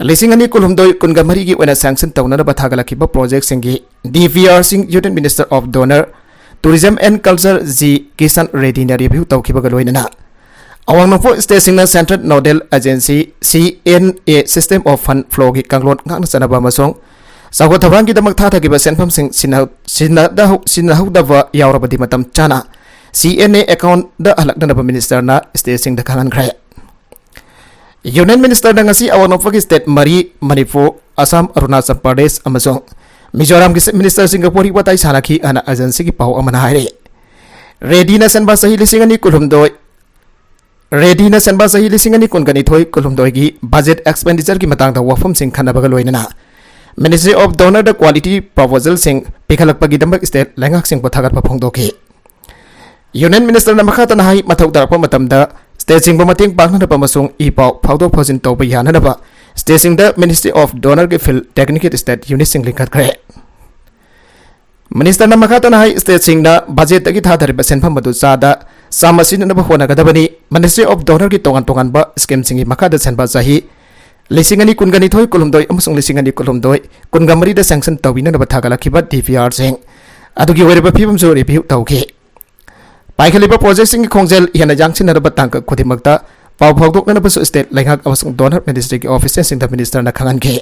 ꯂꯤꯁꯤꯡ ꯑꯅꯤ ꯀꯨꯟꯍꯨꯝꯗꯣꯏ ꯀꯨꯟꯒ ꯃꯔꯤꯒꯤ ꯑꯣꯏꯅ sanction ꯇꯧꯅꯅꯕ ꯊꯥꯒꯠꯂꯛꯈꯤꯕ project ꯁꯤꯡꯒꯤ D P R ꯁꯤꯡ Union Minister of DoNER, Tourism and Culture G Kisan ꯔꯦꯗꯤꯅ review ꯇꯧꯈꯤꯕꯒ ꯂꯣꯏꯅꯅ ꯑꯋꯥꯡ ꯅꯣꯡꯄꯣꯛ state ꯁꯤꯡꯅ Central Nodal Agency, C N A, system of fund flow ꯒꯤ ꯀꯥꯡꯂꯣꯟ ꯉꯥꯛꯅ ꯆꯠꯅꯕ ꯑꯃꯁꯨꯡ ꯆꯥꯎꯈꯠ ꯊꯧꯔꯥꯡꯒꯤꯗꯃꯛ ꯊꯥꯊꯈꯤꯕ ꯁꯦꯟꯐꯝꯁꯤꯡ ꯁꯤꯟꯅ-, ꯁꯤꯟꯅꯗ-, ꯁꯤꯟꯅꯍꯧꯗꯕ ꯌꯥꯎꯔꯕꯗꯤ ꯃꯇꯝ ꯆꯥꯅ C N A account the ꯍꯜꯂꯛꯅꯅꯕ Minister ꯅ state ꯁꯤꯡꯗ ꯈꯪꯍꯟꯈ꯭ꯔꯦ꯫ Union Minister ꯅ ꯉꯁꯤ ꯑꯋꯥꯡ ꯅꯣꯡꯄꯣꯛꯀꯤ state ꯃꯔꯤ, ꯃꯅꯤꯄꯨꯔ, ꯑꯁꯥꯝ, ꯑꯔꯨꯅꯥꯆꯜ ꯄ꯭ꯔꯗꯦꯁ ꯑꯃꯁꯨꯡ ꯃꯤꯖꯣꯔꯥꯝꯒꯤ Minister ꯁꯤꯡꯒ ꯋꯥꯔꯤ ꯋꯥꯇꯥꯏ ꯁꯥꯟꯅꯈꯤ ꯍꯥꯏꯅ agency ꯒꯤ ꯄꯥꯎ ꯑꯃꯅ ꯍꯥꯏꯔꯤ꯫ ꯔꯦꯗꯤꯅ ꯁꯦꯟꯕꯥ ꯆꯍꯤ ꯂꯤꯁꯤꯡ ꯑꯅꯤ ꯀꯨꯟꯍꯨꯝꯗꯣꯏ, ꯔꯦꯗꯤꯅ ꯁꯦꯟꯕꯥ ꯆꯍꯤ ꯂꯤꯁꯤꯡ ꯑꯅꯤ ꯀꯨꯟꯒ ꯅꯤꯊꯣꯏ ꯀꯨꯟꯍꯨꯝꯗꯣꯏꯒꯤ budget expenditure ꯒꯤ ꯃꯇꯥꯡꯗ ꯋꯥꯐꯝꯁꯤꯡ ꯈꯟꯅꯕꯒ ꯂꯣꯏꯅꯅ Ministry of DoNER the quality proposal ꯁꯤꯡ ꯄꯤꯈꯠꯂꯛꯄꯒꯤꯗꯃꯛ state ꯂꯩꯉꯥꯛꯁꯤꯡꯕꯨ ꯊꯥꯒꯠꯄ ꯐꯣꯡꯗꯣꯛꯈꯤ꯫ Union Minister ꯅ ꯃꯈꯥ ꯇꯥꯅ ꯍꯥꯏ, ꯃꯊꯧ ꯇꯥꯔꯛꯄ ꯃꯇꯝꯗ state ꯁꯤꯡꯕꯨ ꯃꯇꯦꯡ ꯄꯥꯡꯅꯅꯕ ꯑꯃꯁꯨꯡ ꯏ ꯄꯥꯎ ꯐꯥꯎꯗꯣꯛ ꯐꯥꯎꯖꯤꯟ ꯇꯧꯕ ꯌꯥꯅꯅꯕ state ꯁꯤꯡꯗ Ministry of DoNER ꯒꯤ field technical state unit ꯁꯤꯡ ꯂꯤꯡꯈꯠꯈ꯭ꯔꯦ꯫ Minister ꯅ ꯃꯈꯥ ꯇꯥꯅ ꯍꯥꯏ, state ꯁꯤꯡꯅ budget ꯇꯒꯤ ꯊꯥꯗꯔꯤꯕ ꯁꯦꯟꯐꯝ ꯑꯗꯨ ꯆꯥꯗ ꯆꯥꯝꯃ ꯁꯤꯖꯤꯟꯅꯅꯕ ꯍꯣꯠꯅꯒꯗꯕꯅꯤ꯫ Ministry of DoNER ꯒꯤ ꯇꯣꯉꯥꯟ ꯇꯣꯉꯥꯟꯕ scheme ꯁꯤꯡꯒꯤ ꯃꯈꯥꯗ ꯁꯦꯟꯕ ꯆꯍꯤ ꯂꯤꯁꯤꯡ ꯑꯅꯤ ꯀꯨꯟꯒ ꯅꯤꯊꯣꯏ ꯀꯨꯟꯍꯨꯝꯗꯣꯏ ꯑꯃꯁꯨꯡ ꯂꯤꯁꯤꯡ ꯑꯅꯤ ꯀꯨꯟꯍꯨꯝꯗꯣꯏ ꯀꯨꯟꯒ ꯃꯔꯤꯗ sanction ꯇꯧꯕꯤꯅꯅꯕ ꯊꯥꯒꯠꯂꯛꯈꯤꯕ D P R ꯁꯤꯡ ꯑꯗꯨꯒꯤ ꯑꯣꯏꯔꯤꯕ ꯐꯤꯕꯝꯁꯨ review ꯇꯧꯈꯤ꯫ ꯄꯥꯏꯈꯠꯂꯤꯕ project ꯁꯤꯡꯒꯤ ꯈꯣꯡꯖꯦꯜ ꯍꯦꯟꯅ ꯌꯥꯡꯁꯤꯟꯅꯅꯕ ꯇꯥꯡꯀꯛ ꯈꯨꯗꯤꯡꯃꯛꯇ ꯄꯥꯎ ꯐꯥꯎꯗꯣꯛꯅꯅꯕꯁꯨ state ꯂꯩꯉꯥꯛ ꯑꯃꯁꯨꯡ DoNER Ministry ꯒꯤ official ꯁꯤꯡꯗ Minister ꯅ ꯈꯪꯍꯟꯈꯤ꯫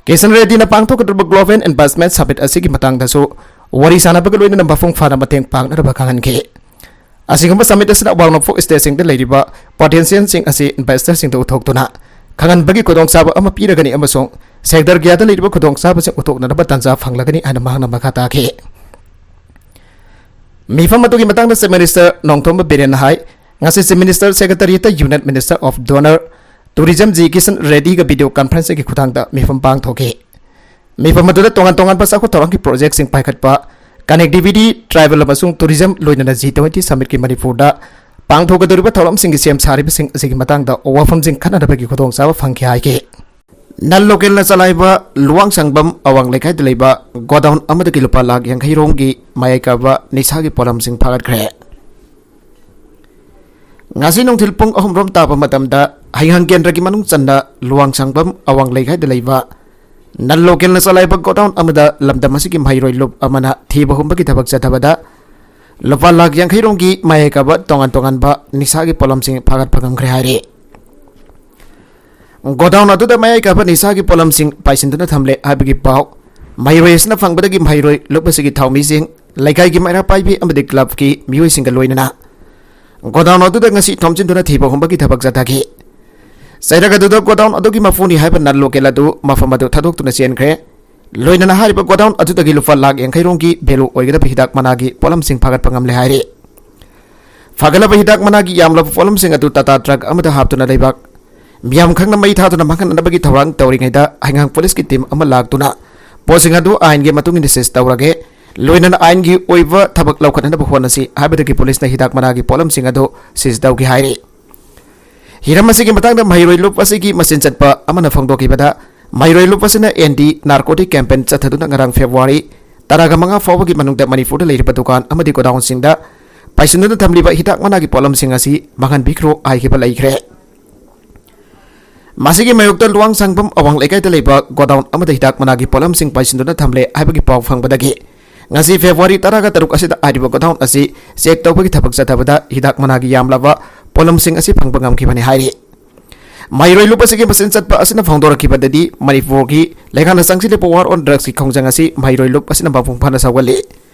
ꯀꯤꯁꯟ ꯔꯦꯗꯤꯅ ꯄꯥꯡꯊꯣꯛꯀꯗꯧꯔꯤꯕ Global Investment Summit ꯑꯁꯤꯒꯤ ꯃꯇꯥꯡꯗꯁꯨ ꯋꯥꯔꯤ ꯁꯥꯅꯕꯒ ꯂꯣꯏꯅꯅ ꯃꯄꯨꯡ ꯐꯥꯅ ꯃꯇꯦꯡ ꯄꯥꯡꯅꯅꯕ ꯈꯪꯍꯟꯈꯤ꯫ ꯑꯁꯤꯒꯨꯝꯕ summit ꯑꯁꯤꯅ ꯑꯋꯥꯡ ꯅꯣꯡꯄꯣꯛ state ꯁꯤꯡꯗ ꯂꯩꯔꯤꯕ potential ꯁꯤꯡ ꯑꯁꯤ investor ꯁꯤꯡꯗ ꯎꯠꯊꯣꯛꯇꯨꯅ ꯈꯪꯍꯟꯕꯒꯤ ꯈꯨꯗꯣꯡꯆꯥꯕ ꯑꯃ ꯄꯤꯔꯒꯅꯤ ꯑꯃꯁꯨꯡ sector ꯀꯌꯥꯗ ꯂꯩꯔꯤꯕ ꯈꯨꯗꯣꯡꯆꯥꯕꯁꯤꯡ ꯎꯠꯊꯣꯛꯅꯅꯕ ꯇꯥꯟꯖꯥ ꯐꯪꯂꯒꯅꯤ ꯍꯥꯏꯅ ꯃꯍꯥꯛꯅ ꯃꯈꯥ ꯇꯥꯈꯤ꯫ ꯃꯤꯐꯝ ꯑꯗꯨꯒꯤ ꯃꯇꯥꯡꯗ Chief Minister ꯅꯣꯡꯊꯣꯝꯕꯝ ꯕꯤꯔꯦꯟꯅ ꯍꯥꯏ, ꯉꯁꯤ Chief Minister Secretariat ꯇ Union Minister of DoNER, Tourism G Kisan ꯔꯦꯗꯤꯒ video conference ꯀꯤ ꯈꯨꯠꯊꯥꯡꯗ ꯃꯤꯐꯝ ꯄꯥꯡꯊꯣꯛꯈꯤ꯫ ꯃꯤꯐꯝ ꯑꯗꯨꯗ ꯇꯣꯉꯥꯟ ꯇꯣꯉꯥꯟꯕ ꯆꯥꯎꯈꯠ ꯊꯧꯔꯥꯡꯒꯤ ꯄ꯭ꯔꯣꯖꯦꯛꯁꯤꯡ ꯄꯥꯏꯈꯠꯄ, ꯀꯅꯦꯛꯇꯤꯚꯤꯇꯤ, ꯇ꯭ꯔꯥꯏꯕꯦꯜ ꯑꯃꯁꯨꯡ ꯇꯨꯔꯤꯖꯝ, ꯂꯣꯏꯅꯅ ꯖꯤ ꯇ꯭ꯋꯦꯟꯇꯤ ꯁꯃꯤꯠꯀꯤ ꯃꯅꯤꯄꯨꯔꯗ ꯄꯥꯡꯊꯣꯛꯀꯗꯧꯔꯤꯕ ꯊꯧꯔꯝꯁꯤꯡꯒꯤ ꯁꯦꯝ ꯁꯥꯔꯤꯕꯁꯤꯡ ꯑꯁꯤꯒꯤ ꯃꯇꯥꯡꯗ ꯋꯥꯐꯝꯁꯤꯡ ꯈꯟꯅꯅꯕꯒꯤ ꯈꯨꯗꯣꯡꯆꯥꯕ ꯐꯪꯈꯤ ꯍꯥꯏꯈꯤ꯫ ꯅꯟ ꯂꯣꯀꯦꯜꯅ ꯆꯂꯥꯏꯕ ꯂꯨꯋꯥꯡꯁꯥꯡꯕꯝ ꯑꯋꯥꯡ ꯂꯩꯀꯥꯏꯗ ꯂꯩꯕ ꯒꯣꯗꯥꯎꯟ ꯑꯃꯗꯒꯤ ꯂꯨꯄꯥ ꯂꯥꯈ ꯌꯥꯡꯈꯩ ꯔꯣꯝꯒꯤ ꯃꯌꯥꯏ ꯀꯥꯕ ꯅꯤꯁꯥꯒꯤ ꯄꯣꯠꯂꯝꯁꯤꯡ ꯐꯥꯒꯠꯈ꯭ꯔꯦ꯫ ꯉꯁꯤ ꯅꯨꯡꯊꯤꯜ ꯄꯨꯡ ꯑꯍꯨꯝ ꯔꯣꯝ ꯇꯥꯕ ꯃꯇꯝꯗ ꯍꯩꯉꯥꯡ ꯀꯦꯟꯗ꯭ꯔꯒꯤ ꯃꯅꯨꯡ ꯆꯟꯅ ꯂꯨꯋꯥꯡꯁꯥꯡꯕꯝ ꯑꯋꯥꯡ ꯂꯩꯀꯥꯏꯗ ꯂꯩꯕ ꯅꯟ ꯂꯣꯀꯦꯜꯅ ꯆꯂꯥꯏꯕ ꯒꯣꯗꯥꯎꯟ ꯑꯃꯗ ꯂꯝꯗꯝ ꯑꯁꯤꯒꯤ ꯃꯍꯩꯔꯣꯏ ꯂꯨꯞ ꯑꯃꯅ ꯊꯤꯕ ꯍꯨꯝꯕꯒꯤ ꯊꯕꯛ ꯆꯠꯊꯕꯗ ꯂꯨꯄꯥ ꯂꯥꯈ ꯌꯥꯡꯈꯩ ꯔꯣꯝꯒꯤ ꯃꯌꯥꯏ ꯀꯥꯕ ꯇꯣꯉꯥꯟ ꯇꯣꯉꯥꯟꯕ ꯅꯤꯁꯥꯒꯤ ꯄꯣꯠꯂꯝꯁꯤꯡ ꯐꯥꯒꯠꯄ ꯉꯝꯈ꯭ꯔꯦ ꯍꯥꯏꯔꯤ꯫ ꯒꯣꯗꯥꯎꯟ ꯑꯗꯨꯗ ꯃꯌꯥꯏ ꯀꯥꯕ ꯅꯤꯁꯥꯒꯤ ꯄꯣꯠꯂꯝꯁꯤꯡ ꯄꯥꯏꯁꯤꯟꯗꯨꯅ ꯊꯝꯂꯦ ꯍꯥꯏꯕꯒꯤ ꯄꯥꯎ ꯃꯍꯩꯔꯣꯏ ꯑꯁꯤꯅ ꯐꯪꯕꯗꯒꯤ ꯃꯍꯩꯔꯣꯏ ꯂꯨꯞ ꯑꯁꯤꯒꯤ ꯊꯧꯃꯤꯁꯤꯡ, ꯂꯩꯀꯥꯏꯒꯤ ꯃꯩꯔꯥ ꯄꯥꯏꯕꯤ ꯑꯃꯗꯤ ꯀ꯭ꯂꯕꯀꯤ ꯃꯤꯑꯣꯏꯁꯤꯡꯒ ꯂꯣꯏꯅꯅ ꯒꯣꯗꯥꯎꯟ ꯑꯗꯨꯗ ꯉꯁꯤ ꯊꯣꯝꯖꯤꯟꯗꯨꯅ ꯊꯤꯕ ꯍꯨꯝꯕꯒꯤ ꯊꯕꯛ ꯆꯠꯊꯈꯤ꯫ ꯆꯩꯔꯛ ꯑꯗꯨꯗ ꯒꯣꯗꯥꯎꯟ ꯑꯗꯨꯒꯤ ꯃꯄꯨꯅꯤ ꯍꯥꯏꯕ ꯅꯟ ꯂꯣꯀꯦꯜ ꯑꯗꯨ ꯃꯐꯝ ꯑꯗꯨ ꯊꯥꯗꯣꯛꯇꯨꯅ ꯆꯦꯟꯈ꯭ꯔꯦ꯫ ꯂꯣꯏꯅꯅ ꯍꯥꯏꯔꯤꯕ ꯒꯣꯗꯥꯎꯟ ꯑꯗꯨꯗꯒꯤ ꯂꯨꯄꯥ ꯂꯥꯈ ꯌꯥꯡꯈꯩ ꯔꯣꯝꯒꯤ ꯚꯦꯂꯨ ꯑꯣꯏꯒꯗꯕ ꯍꯤꯗꯥꯛ ꯃꯅꯥꯒꯤ ꯄꯣꯠꯂꯝꯁꯤꯡ ꯐꯥꯒꯠꯄ ꯉꯝꯂꯦ ꯍꯥꯏꯔꯤ꯫ ꯐꯒꯠꯂꯕ ꯍꯤꯗꯥꯛ ꯃꯅꯥꯒꯤ ꯌꯥꯝꯂꯕ ꯄꯣꯠꯂꯝꯁꯤꯡ ꯑꯗꯨ ꯇꯥꯇꯥ ꯇ꯭ꯔꯛ ꯑꯃꯗ ꯍꯥꯞꯇꯨꯅ ꯂꯩꯕꯥꯛ ꯃꯤꯌꯥꯝ ꯈꯪꯅ ꯃꯩ ꯊꯥꯗꯨꯅ ꯃꯥꯡꯍꯟꯅꯅꯕꯒꯤ ꯊꯧꯔꯥꯡ ꯇꯧꯔꯤꯉꯩꯗ ꯍꯩꯉꯥꯡ ꯄꯨꯂꯤꯁꯀꯤ ꯇꯤꯝ ꯑꯃ ꯂꯥꯛꯇꯨꯅ ꯄꯣꯠꯁꯤꯡ ꯑꯗꯨ ꯑꯥꯏꯟꯒꯤ ꯃꯇꯨꯡ ꯏꯟꯅ ꯁꯤꯖ ꯇꯧꯔꯒꯦ, ꯂꯣꯏꯅꯅ ꯑꯥꯏꯟꯒꯤ ꯑꯣꯏꯕ ꯊꯕꯛ ꯂꯧꯈꯠꯅꯅꯕ ꯍꯣꯠꯅꯁꯤ ꯍꯥꯏꯕꯗꯒꯤ ꯄꯨꯂꯤꯁꯅ ꯍꯤꯗꯥꯛ ꯃꯅꯥꯒꯤ ꯄꯣꯠꯂꯝꯁꯤꯡ ꯑꯗꯨ ꯁꯤꯖ ꯇꯧꯈꯤ ꯍꯥꯏꯔꯤ꯫ ꯍꯤꯔꯝ ꯑꯁꯤꯒꯤ ꯃꯇꯥꯡꯗ ꯃꯍꯩꯔꯣꯏ ꯂꯨꯞ ꯑꯁꯤꯒꯤ ꯃꯆꯤꯟ ꯆꯠꯄ ꯑꯃꯅ ꯐꯣꯡꯗꯣꯛꯈꯤꯕꯗ, ꯃꯍꯩꯔꯣꯏ ꯂꯨꯞ ꯑꯁꯤꯅ ꯑꯦꯟꯇꯤ ꯅꯥꯔꯀꯣꯇꯤꯛ ꯀꯦꯝꯄꯦꯟ ꯆꯠꯊꯗꯨꯅ ꯉꯔꯥꯡ ꯐꯦꯕ꯭ꯔꯨꯋꯥꯔꯤ ꯇꯔꯥꯒ ꯃꯉꯥ ꯐꯥꯎꯕꯒꯤ ꯃꯅꯨꯡꯗ ꯃꯅꯤꯄꯨꯔꯗ ꯂꯩꯔꯤꯕ ꯗꯨꯀꯥꯟ ꯑꯃꯗꯤ ꯒꯣꯗꯥꯎꯟꯁꯤꯡꯗ ꯄꯥꯏꯁꯤꯟꯗꯨꯅ ꯊꯝꯂꯤꯕ ꯍꯤꯗꯥꯛ ꯃꯅꯥꯒꯤ ꯄꯣꯠꯂꯝꯁꯤꯡ ꯑꯁꯤ ꯃꯥꯡꯍꯟꯕꯤꯈ꯭ꯔꯣ ꯍꯥꯏꯈꯤꯕ ꯂꯩꯈ꯭ꯔꯦ꯫ ꯃꯁꯤꯒꯤ ꯃꯥꯌꯣꯛꯇ ꯂꯨꯋꯥꯡꯁꯥꯡꯕꯝ ꯑꯋꯥꯡ ꯂꯩꯀꯥꯏꯗ ꯂꯩꯕ ꯒꯣꯗꯥꯎꯟ ꯑꯃꯗ ꯍꯤꯗꯥꯛ ꯃꯅꯥꯒꯤ ꯄꯣꯠꯂꯝꯁꯤꯡ ꯄꯥꯏꯁꯤꯟꯗꯨꯅ ꯊꯝꯂꯦ ꯍꯥꯏꯕꯒꯤ ꯄꯥꯎ ꯐꯪꯕꯗꯒꯤ ꯉꯁꯤ ꯐꯦꯕ꯭ꯔꯨꯋꯥꯔꯤ ꯇꯔꯥꯒ ꯇꯔꯨꯛ ꯑꯁꯤꯗ ꯍꯥꯏꯔꯤꯕ ꯒꯣꯗꯥꯎꯟ ꯑꯁꯤ ꯆꯦꯛ ꯇꯧꯕꯒꯤ ꯊꯕꯛ ꯆꯠꯊꯕꯗ ꯍꯤꯗꯥꯛ ꯃꯅꯥꯒꯤ ꯌꯥꯝꯂꯕ ꯄꯣꯠꯂꯝꯁꯤꯡ ꯑꯁꯤ ꯐꯪꯕ ꯉꯝꯈꯤꯕꯅꯤ ꯍꯥꯏꯔꯤ꯫ ꯃꯍꯩꯔꯣꯏ ꯂꯨꯞ ꯑꯁꯤꯒꯤ ꯃꯆꯤꯟ ꯆꯠꯄ ꯑꯁꯤꯅ ꯐꯣꯡꯗꯣꯔꯛꯈꯤꯕꯗꯗꯤ ꯃꯅꯤꯄꯨꯔꯒꯤ ꯂꯩꯉꯥꯛꯅ ꯆꯪꯁꯤꯜꯂꯤꯕ war on drugsꯀꯤ ꯈꯣꯡꯖꯪ ꯑꯁꯤ ꯃꯍꯩꯔꯣꯏ ꯂꯨꯞ ꯑꯁꯤꯅ ꯃꯄꯨꯡ ꯐꯥꯅ ꯁꯧꯒꯠꯂꯤ꯫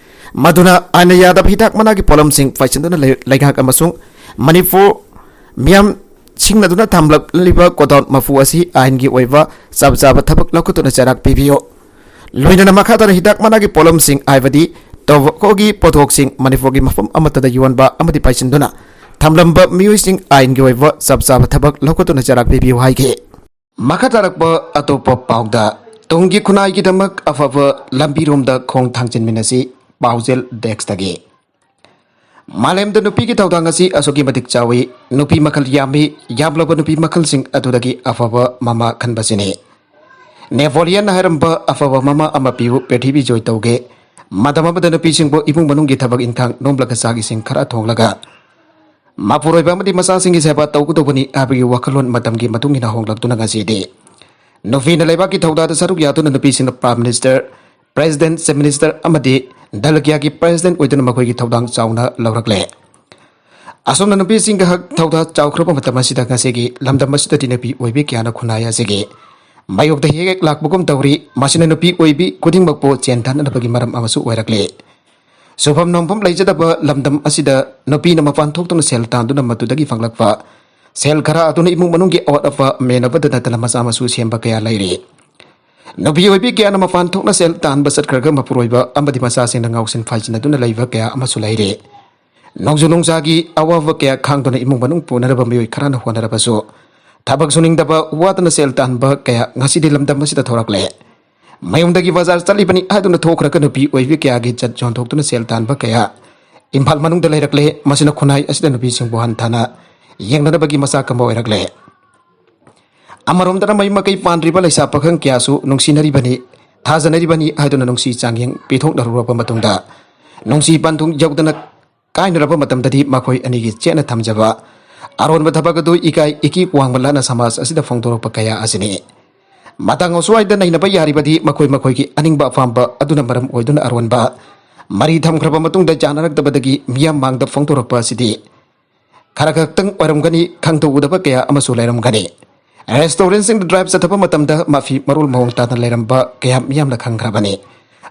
ꯃꯗꯨꯅ ꯑꯥꯏꯟꯅ ꯌꯥꯗꯕ ꯍꯤꯗꯥꯛ ꯃꯅꯥꯒꯤ ꯄꯣꯠꯂꯝꯁꯤꯡ ꯄꯥꯏꯁꯤꯟꯗꯨꯅ ꯂꯩ-, ꯂꯩꯉꯥꯛ ꯑꯃꯁꯨꯡ ꯃꯅꯤꯄꯨꯔ ꯃꯤꯌꯥꯝ ꯁꯤꯡꯅꯗꯨꯅ ꯊꯝꯂꯛꯂꯤꯕ ꯒꯣꯗꯥꯎꯟ ꯃꯄꯨ ꯑꯁꯤ ꯑꯥꯏꯟꯒꯤ ꯑꯣꯏꯕ ꯆꯞ ꯆꯥꯕ ꯊꯕꯛ ꯂꯧꯈꯠꯇꯨꯅ ꯆꯩꯔꯥꯛ ꯄꯤꯕꯤꯌꯨ꯫ ꯂꯣꯏꯅꯅ ꯃꯈꯥ ꯇꯥꯅ ꯍꯤꯗꯥꯛ ꯃꯅꯥꯒꯤ ꯄꯣꯠꯂꯝꯁꯤꯡ ꯍꯥꯏꯕꯗꯤ ꯇꯣꯕꯥꯀꯣꯒꯤ ꯄꯣꯠꯊꯣꯛꯁꯤꯡ ꯃꯅꯤꯄꯨꯔꯒꯤ ꯃꯐꯝ ꯑꯃꯠꯇꯗ ꯌꯣꯟꯕ ꯑꯃꯗꯤ ꯄꯥꯏꯁꯤꯟꯗꯨꯅ ꯊꯝꯂꯝꯕ ꯃꯤꯑꯣꯏꯁꯤꯡ ꯑꯥꯏꯟꯒꯤ ꯑꯣꯏꯕ ꯆꯞ ꯆꯥꯕ ꯊꯕꯛ ꯂꯧꯈꯠꯇꯨꯅ ꯆꯩꯔꯥꯛ ꯄꯤꯕꯤꯌꯨ ꯍꯥꯏꯈꯤ꯫ ꯃꯈꯥ ꯇꯥꯔꯛꯄ ꯑꯇꯣꯞꯄ ꯄꯥꯎꯗ, ꯇꯨꯡꯒꯤ ꯈꯨꯟꯅꯥꯏꯒꯤꯗꯃꯛ ꯑꯐꯕ ꯂꯝꯕꯤꯔꯣꯝꯗ ꯈꯣꯡ ꯊꯥꯡꯖꯤꯟꯃꯤꯟꯅꯁꯤ꯫ ꯄꯥꯎꯖꯦꯜ ꯗꯦꯁ꯭ꯛꯇꯒꯤ꯫ ꯃꯥꯂꯦꯝꯗ ꯅꯨꯄꯤꯒꯤ ꯊꯧꯗꯥꯡ ꯑꯁꯤ ꯑꯁꯨꯛꯀꯤ ꯃꯇꯤꯛ ꯆꯥꯎꯏ꯫ ꯅꯨꯄꯤ ꯃꯈꯜ ꯌꯥꯝꯃꯤ꯫ ꯌꯥꯝꯂꯕ ꯅꯨꯄꯤ ꯃꯈꯜꯁꯤꯡ ꯑꯗꯨꯗꯒꯤ ꯑꯐꯕ ꯃꯃꯥ ꯈꯟꯕꯁꯤꯅꯤ꯫ ꯅꯦꯄꯣꯂꯤꯌꯟꯅ ꯍꯥꯏꯔꯝꯕ, "ꯑꯐꯕ ꯃꯃꯥ ꯑꯃ ꯄꯤꯌꯨ, ꯄ꯭ꯔꯤꯊꯤꯕꯤ ꯖꯣꯏ ꯇꯧꯒꯦ"꯫ ꯃꯇꯝ ꯑꯃꯗ ꯅꯨꯄꯤꯁꯤꯡꯕꯨ ꯏꯃꯨꯡ ꯃꯅꯨꯡꯒꯤ ꯊꯕꯛ ꯏꯟꯈꯥꯡ ꯅꯣꯝꯂꯒ, ꯆꯥꯛ ꯏꯁꯤꯡ ꯈꯔ ꯊꯣꯡꯂꯒ, ꯃꯄꯨꯔꯣꯏꯕ ꯑꯃꯗꯤ ꯃꯆꯥꯁꯤꯡꯒꯤ ꯁꯦꯕꯥ ꯇꯧꯒꯗꯧꯕꯅꯤ ꯍꯥꯏꯕꯒꯤ ꯋꯥꯈꯜꯂꯣꯟ ꯃꯇꯝꯒꯤ ꯃꯇꯨꯡ ꯏꯟꯅ ꯍꯣꯡꯂꯛꯇꯨꯅ ꯉꯁꯤꯗꯤ ꯅꯨꯄꯤꯅ ꯂꯩꯕꯥꯛꯀꯤ ꯊꯧꯗꯥꯗ ꯁꯔꯨꯛ ꯌꯥꯗꯨꯅ ꯅꯨꯄꯤꯁꯤꯡꯅ Prime Minister, President, Chief Minister ꯑꯃꯗꯤ ꯗꯜ ꯀꯌꯥꯒꯤ President ꯑꯣꯏꯗꯨꯅ ꯃꯈꯣꯏꯒꯤ ꯊꯧꯗꯥꯡ ꯆꯥꯎꯅ ꯂꯧꯔꯛꯂꯦ꯫ ꯑꯁꯨꯝꯅ ꯅꯨꯄꯤꯁꯤꯡꯒꯤ ꯍꯛ ꯊꯧꯗꯥ ꯆꯥꯎꯈ꯭ꯔꯕ ꯃꯇꯝ ꯑꯁꯤꯗ ꯉꯁꯤꯒꯤ ꯂꯝꯗꯝ ꯑꯁꯤꯗꯗꯤ ꯅꯨꯄꯤ ꯑꯣꯏꯕꯤ ꯀꯌꯥꯅ ꯈꯨꯟꯅꯥꯏ ꯑꯁꯤꯒꯤ ꯃꯥꯌꯣꯛꯇ ꯍꯦꯛ ꯍꯦꯛ ꯂꯥꯛꯄꯒꯨꯝ ꯇꯧꯔꯤ꯫ ꯃꯁꯤꯅ ꯅꯨꯄꯤ ꯑꯣꯏꯕꯤ ꯈꯨꯗꯤꯡꯃꯛꯄꯨ ꯆꯦꯟ ꯊꯥꯅꯅꯕꯒꯤ ꯃꯔꯝ ꯑꯃꯁꯨ ꯑꯣꯏꯔꯛꯂꯤ꯫ ꯁꯨꯐꯝ ꯅꯣꯝꯐꯝ ꯂꯩꯖꯗꯕ ꯂꯝꯗꯝ ꯑꯁꯤꯗ ꯅꯨꯄꯤꯅ ꯃꯄꯥꯟ ꯊꯣꯛꯇꯨꯅ ꯁꯦꯜ ꯇꯥꯟꯗꯨꯅ ꯃꯗꯨꯗꯒꯤ ꯐꯪꯂꯛꯄ ꯁꯦꯜ ꯈꯔ ꯑꯗꯨꯅ ꯏꯃꯨꯡ ꯃꯅꯨꯡꯒꯤ ꯑꯋꯥꯠ ꯑꯄꯥ ꯃꯦꯟꯅꯕꯗ ꯅꯠꯇꯅ ꯃꯆꯥ ꯃꯁꯨ ꯁꯦꯝꯕ ꯀꯌꯥ ꯂꯩꯔꯤ꯫ ꯅꯨꯄꯤ ꯑꯣꯏꯕꯤ ꯀꯌꯥꯅ ꯃꯄꯥꯟ ꯊꯣꯛꯅ ꯁꯦꯜ ꯇꯥꯟꯕ ꯆꯠꯈ꯭ꯔꯒ ꯃꯄꯨꯔꯣꯏꯕ ꯑꯃꯗꯤ ꯃꯆꯥꯁꯤꯡꯅ ꯉꯥꯎꯁꯤꯟ ꯐꯥꯏꯖꯤꯟꯅꯗꯨꯅ ꯂꯩꯕ ꯀꯌꯥ ꯑꯃꯁꯨ ꯂꯩꯔꯤ꯫ ꯅꯣꯡꯖꯨ ꯅꯨꯡꯁꯥꯒꯤ ꯑꯋꯥꯕ ꯀꯌꯥ ꯈꯥꯡꯗꯨꯅ ꯏꯃꯨꯡ ꯃꯅꯨꯡ ꯄꯨꯅꯅꯕ ꯃꯤꯑꯣꯏ ꯈꯔꯅ ꯍꯣꯠꯅꯔꯕꯁꯨ, ꯊꯕꯛ ꯁꯨꯅꯤꯡꯗꯕ, ꯋꯥꯗꯅ ꯁꯦꯜ ꯇꯥꯟꯕ ꯀꯌꯥ ꯉꯁꯤꯗꯤ ꯂꯝꯗꯝ ꯑꯁꯤꯗ ꯊꯣꯔꯛꯂꯦ꯫ ꯃꯌꯨꯝꯗꯒꯤ ꯕꯖꯥꯔ ꯆꯠꯂꯤꯕꯅꯤ ꯍꯥꯏꯗꯨꯅ ꯊꯣꯛꯈ꯭ꯔꯒ ꯅꯨꯄꯤ ꯑꯣꯏꯕꯤ ꯀꯌꯥꯒꯤ ꯖꯠ ꯌꯣꯟꯊꯣꯛꯇꯨꯅ ꯁꯦꯜ ꯇꯥꯟꯕ ꯀꯌꯥ ꯏꯝꯐꯥꯜ ꯃꯅꯨꯡꯗ ꯂꯩꯔꯛꯂꯦ꯫ ꯃꯁꯤꯅ ꯈꯨꯟꯅꯥꯏ ꯑꯁꯤꯗ ꯅꯨꯄꯤꯁꯤꯡꯕꯨ ꯍꯟꯊꯅ ꯌꯦꯡꯅꯅꯕꯒꯤ ꯃꯆꯥꯛ ꯑꯃ ꯑꯣꯏꯔꯛꯂꯦ꯫ ꯑꯃꯔꯣꯝꯗꯅ ꯃꯌꯨꯝ ꯃꯀꯩ ꯄꯥꯟꯗ꯭ꯔꯤꯕ ꯂꯩꯁꯥ ꯄꯥꯈꯪ ꯀꯌꯥꯁꯨ ꯅꯨꯡꯁꯤꯅꯔꯤꯕꯅꯤ, ꯊꯥꯖꯅꯔꯤꯕꯅꯤ ꯍꯥꯏꯗꯨꯅ ꯅꯨꯡꯁꯤ ꯆꯥꯡꯌꯦꯡ ꯄꯤꯊꯣꯛꯅꯔꯨꯔꯕ ꯃꯇꯨꯡꯗ, ꯅꯨꯡꯁꯤ ꯄꯟꯊꯨꯡ ꯌꯧꯗꯅ ꯀꯥꯏꯅꯔꯕ ꯃꯇꯝꯗꯗꯤ ꯃꯈꯣꯏ ꯑꯅꯤꯒꯤ ꯆꯦꯠꯅ ꯊꯝꯖꯕ ꯑꯔꯣꯟꯕ ꯊꯕꯛ ꯑꯗꯨ ꯏꯀꯥꯏ ꯏꯀꯤ ꯋꯥꯡꯃ ꯂꯥꯅ ꯁꯃꯥꯖ ꯑꯁꯤꯗ ꯐꯣꯡꯗꯣꯔꯛꯄ ꯀꯌꯥ ꯑꯁꯤꯅꯤ꯫ ꯃꯇꯥꯡ ꯑꯁ꯭ꯋꯥꯏꯗ ꯅꯩꯅꯕ ꯌꯥꯔꯤꯕꯗꯤ ꯃꯈꯣꯏ ꯃꯈꯣꯏꯒꯤ ꯑꯅꯤꯡꯕ ꯑꯄꯥꯝꯕ ꯑꯗꯨꯅ ꯃꯔꯝ ꯑꯣꯏꯗꯨꯅ ꯑꯔꯣꯟꯕ ꯃꯔꯤ ꯊꯝꯈ꯭ꯔꯕ ꯃꯇꯨꯡꯗ ꯌꯥꯅꯔꯛꯇꯕꯗꯒꯤ ꯃꯤꯌꯥꯝ ꯃꯥꯡꯗ ꯐꯣꯡꯗꯣꯔꯛꯄ ꯑꯁꯤꯗꯤ ꯈꯔ ꯈꯛꯇꯪ ꯑꯣꯏꯔꯝꯒꯅꯤ, ꯈꯪꯗꯣꯛꯎꯗꯕ ꯀꯌꯥ ꯑꯃꯁꯨ ꯂꯩꯔꯝꯒꯅꯤ꯫ Restaurantꯁꯤꯡꯗ drive ꯆꯠꯊꯕ ꯃꯇꯝꯗ ꯃꯐꯤ ꯃꯔꯣꯜ ꯃꯑꯣꯡ ꯇꯥꯅ ꯂꯩꯔꯝꯕ ꯀꯌꯥ ꯃꯤꯌꯥꯝꯅ ꯈꯪꯈ꯭ꯔꯕꯅꯤ꯫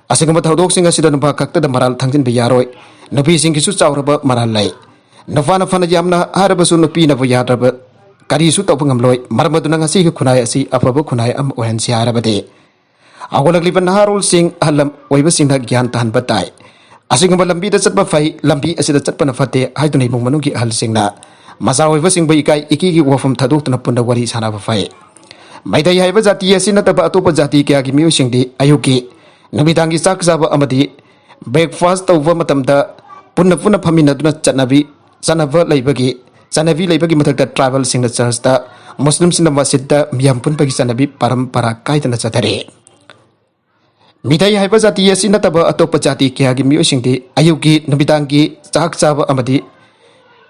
ꯑꯁꯤꯒꯨꯝꯕ ꯊꯧꯗꯣꯛꯁꯤꯡ ꯑꯁꯤꯗ ꯅꯨꯄꯥ ꯈꯛꯇꯗ ꯃꯔꯥꯜ ꯊꯥꯡꯖꯤꯟꯕ ꯌꯥꯔꯣꯏ꯫ ꯅꯨꯄꯤꯁꯤꯡꯒꯤꯁꯨ ꯆꯥꯎꯔꯕ ꯃꯔꯥꯜ ꯂꯩ꯫ ꯅꯨꯄꯥꯅ ꯐꯅ ꯌꯥꯝꯅ ꯍꯥꯏꯔꯕꯁꯨ ꯅꯨꯄꯤꯅꯕꯨ ꯌꯥꯗ꯭ꯔꯕ ꯀꯔꯤꯁꯨ ꯇꯧꯕ ꯉꯝꯂꯣꯏ꯫ ꯃꯔꯝ ꯑꯗꯨꯅ ꯉꯁꯤꯒꯤ ꯈꯨꯟꯅꯥꯏ ꯑꯁꯤ ꯑꯐꯕ ꯈꯨꯟꯅꯥꯏ ꯑꯃ ꯑꯣꯏꯍꯟꯁꯤ ꯍꯥꯏꯔꯕꯗꯤ ꯍꯧꯒꯠꯂꯛꯂꯤꯕ ꯅꯍꯥꯔꯣꯜꯁꯤꯡ, ꯑꯍꯜ ꯂꯝ ꯑꯣꯏꯕꯁꯤꯡꯅ ꯒ꯭ꯌꯥꯟ ꯇꯥꯍꯟꯕ ꯇꯥꯏ꯫ ꯑꯁꯤꯒꯨꯝꯕ ꯂꯝꯕꯤꯗ ꯆꯠꯄ ꯐꯩ, ꯂꯝꯕꯤ ꯑꯁꯤꯗ ꯆꯠꯄꯅ ꯐꯠꯇꯦ ꯍꯥꯏꯗꯨꯅ ꯏꯃꯨꯡ ꯃꯅꯨꯡꯒꯤ ꯑꯍꯜꯁꯤꯡꯅ ꯃꯆꯥ ꯑꯣꯏꯕꯁꯤꯡꯕꯨ ꯏꯀꯥꯏ ꯏꯀꯤꯒꯤ ꯋꯥꯐꯝ ꯊꯥꯗꯣꯛꯇꯨꯅ ꯄꯨꯟꯅ ꯋꯥꯔꯤ ꯁꯥꯟꯅꯕ ꯐꯩ꯫ ꯃꯩꯇꯩ ꯍꯥꯏꯕ ꯖꯥꯇꯤ ꯑꯁꯤ ꯅꯠꯇꯕ ꯑꯇꯣꯞꯄ ꯖꯥꯇꯤ ꯀꯌꯥꯒꯤ ꯃꯤꯑꯣꯏꯁꯤꯡꯗꯤ ꯑꯌꯨꯛꯀꯤ, ꯅꯨꯃꯤꯗꯥꯡꯒꯤ ꯆꯥꯛ ꯆꯥꯕ ꯑꯃꯗꯤ breakfast ꯇꯧꯕ ꯃꯇꯝꯗ ꯄꯨꯟꯅ ꯄꯨꯟꯅ ꯐꯝꯃꯤꯟꯅꯗꯨꯅ ꯆꯠꯅꯕꯤ, ꯆꯠꯅꯕ ꯂꯩꯕꯒꯤ, ꯆꯠꯅꯕꯤ ꯂꯩꯕꯒꯤ ꯃꯊꯛꯇ tribalꯁꯤꯡꯅ churchꯇ, ꯃꯨꯁꯂꯤꯝꯁꯤꯡꯅ ꯃꯁꯖꯤꯗꯇ ꯃꯤꯌꯥꯝ ꯄꯨꯟꯕꯒꯤ ꯆꯠꯅꯕꯤ ꯄꯔꯝꯄꯔꯥ ꯀꯥꯏꯗꯅ ꯆꯠꯊꯔꯤ꯫ ꯃꯤꯇꯩ ꯍꯥꯏꯕ ꯖꯥꯇꯤ ꯑꯁꯤ ꯅꯠꯇꯕ ꯑꯇꯣꯞꯄ ꯖꯥꯇꯤ ꯀꯌꯥꯒꯤ ꯃꯤꯑꯣꯏꯁꯤꯡꯗꯤ ꯑꯌꯨꯛꯀꯤ, ꯅꯨꯃꯤꯗꯥꯡꯒꯤ ꯆꯥꯛ ꯆꯥꯕ ꯑꯃꯗꯤ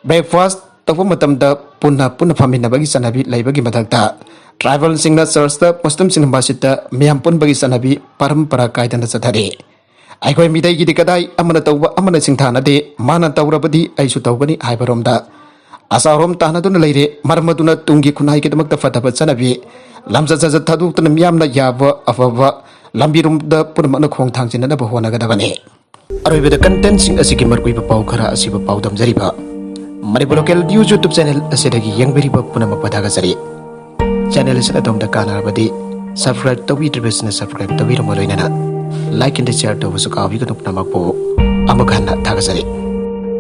breakfast ꯇꯧꯕ ꯃꯇꯝꯗ ꯄꯨꯟꯅ ꯄꯨꯟꯅ ꯐꯝꯃꯤꯟꯅꯕꯒꯤ ꯆꯠꯅꯕꯤ ꯂꯩꯕꯒꯤ ꯃꯊꯛꯇ tribalꯁꯤꯡꯅ churchꯇ, ꯃꯨꯁꯂꯤꯝꯁꯤꯡꯅ ꯃꯁꯖꯤꯗꯇ ꯃꯤꯌꯥꯝ ꯄꯨꯟꯕꯒꯤ ꯆꯠꯅꯕꯤ ꯄꯔꯝꯄꯔꯥ ꯀꯥꯏꯗꯅ ꯆꯠꯊꯔꯤ꯫ ꯑꯩꯈꯣꯏ ꯃꯤꯇꯩꯒꯤꯗꯤ ꯀꯗꯥꯏ ꯑꯃꯅ ꯇꯧꯕ ꯑꯃꯅ ꯁꯤꯡꯊꯥꯅꯗꯦ, ꯃꯥꯅ ꯇꯧꯔꯕꯗꯤ ꯑꯩꯁꯨ ꯇꯧꯒꯅꯤ ꯍꯥꯏꯕꯔꯣꯝꯗ ꯑꯆꯥꯎꯔꯣꯝ ꯇꯥꯟꯅꯗꯨꯅ ꯂꯩꯔꯦ꯫ ꯃꯔꯝ ꯑꯗꯨꯅ ꯇꯨꯡꯒꯤ ꯈꯨꯟꯅꯥꯏꯒꯤꯗꯃꯛꯇ ꯐꯠꯇꯕ ꯆꯠꯅꯕꯤ, ꯂꯝꯆꯠ ꯁꯥꯖꯠ ꯊꯥꯗꯣꯛꯇꯨꯅ ꯃꯤꯌꯥꯝꯅ ꯌꯥꯕ ꯑꯐꯕ ꯂꯝꯕꯤꯔꯣꯝꯗ ꯄꯨꯝꯅꯃꯛꯅ ꯈꯣꯡ ꯊꯥꯡꯖꯤꯟꯅꯅꯕ ꯍꯣꯠꯅꯒꯗꯕꯅꯤ꯫ ꯑꯔꯣꯏꯕꯗ contentꯁꯤꯡ ꯑꯁꯤꯒꯤ ꯃꯔꯨꯑꯣꯏꯕ ꯄꯥꯎ ꯈꯔ ꯑꯁꯤꯕꯨ ꯄꯥꯎꯗꯝꯖꯔꯤꯕ Manipur Local News YouTube channel ꯑꯁꯤꯗꯒꯤ ꯌꯦꯡꯕꯤꯔꯤꯕ ꯄꯨꯝꯅꯃꯛꯄꯨ ꯊꯥꯒꯠꯆꯔꯤ꯫ Channel ꯑꯁꯤꯅ ꯑꯗꯣꯝꯗ ꯀꯥꯟꯅꯔꯕꯗꯤ subscribe ꯇꯧꯕꯤꯗ꯭ꯔꯤꯕꯁꯤꯡꯅ subscribe ꯇꯧꯕꯤꯔꯝꯕ ꯂꯣꯏꯅꯅ like and share ꯇꯧꯕꯁꯨ ꯀꯥꯎꯕꯤꯒꯅꯨ꯫ ꯄꯨꯝꯅꯃꯛꯄꯨ ꯑꯃꯨꯛ ꯍꯟꯅ ꯊꯥꯒꯠꯆꯔꯤ꯫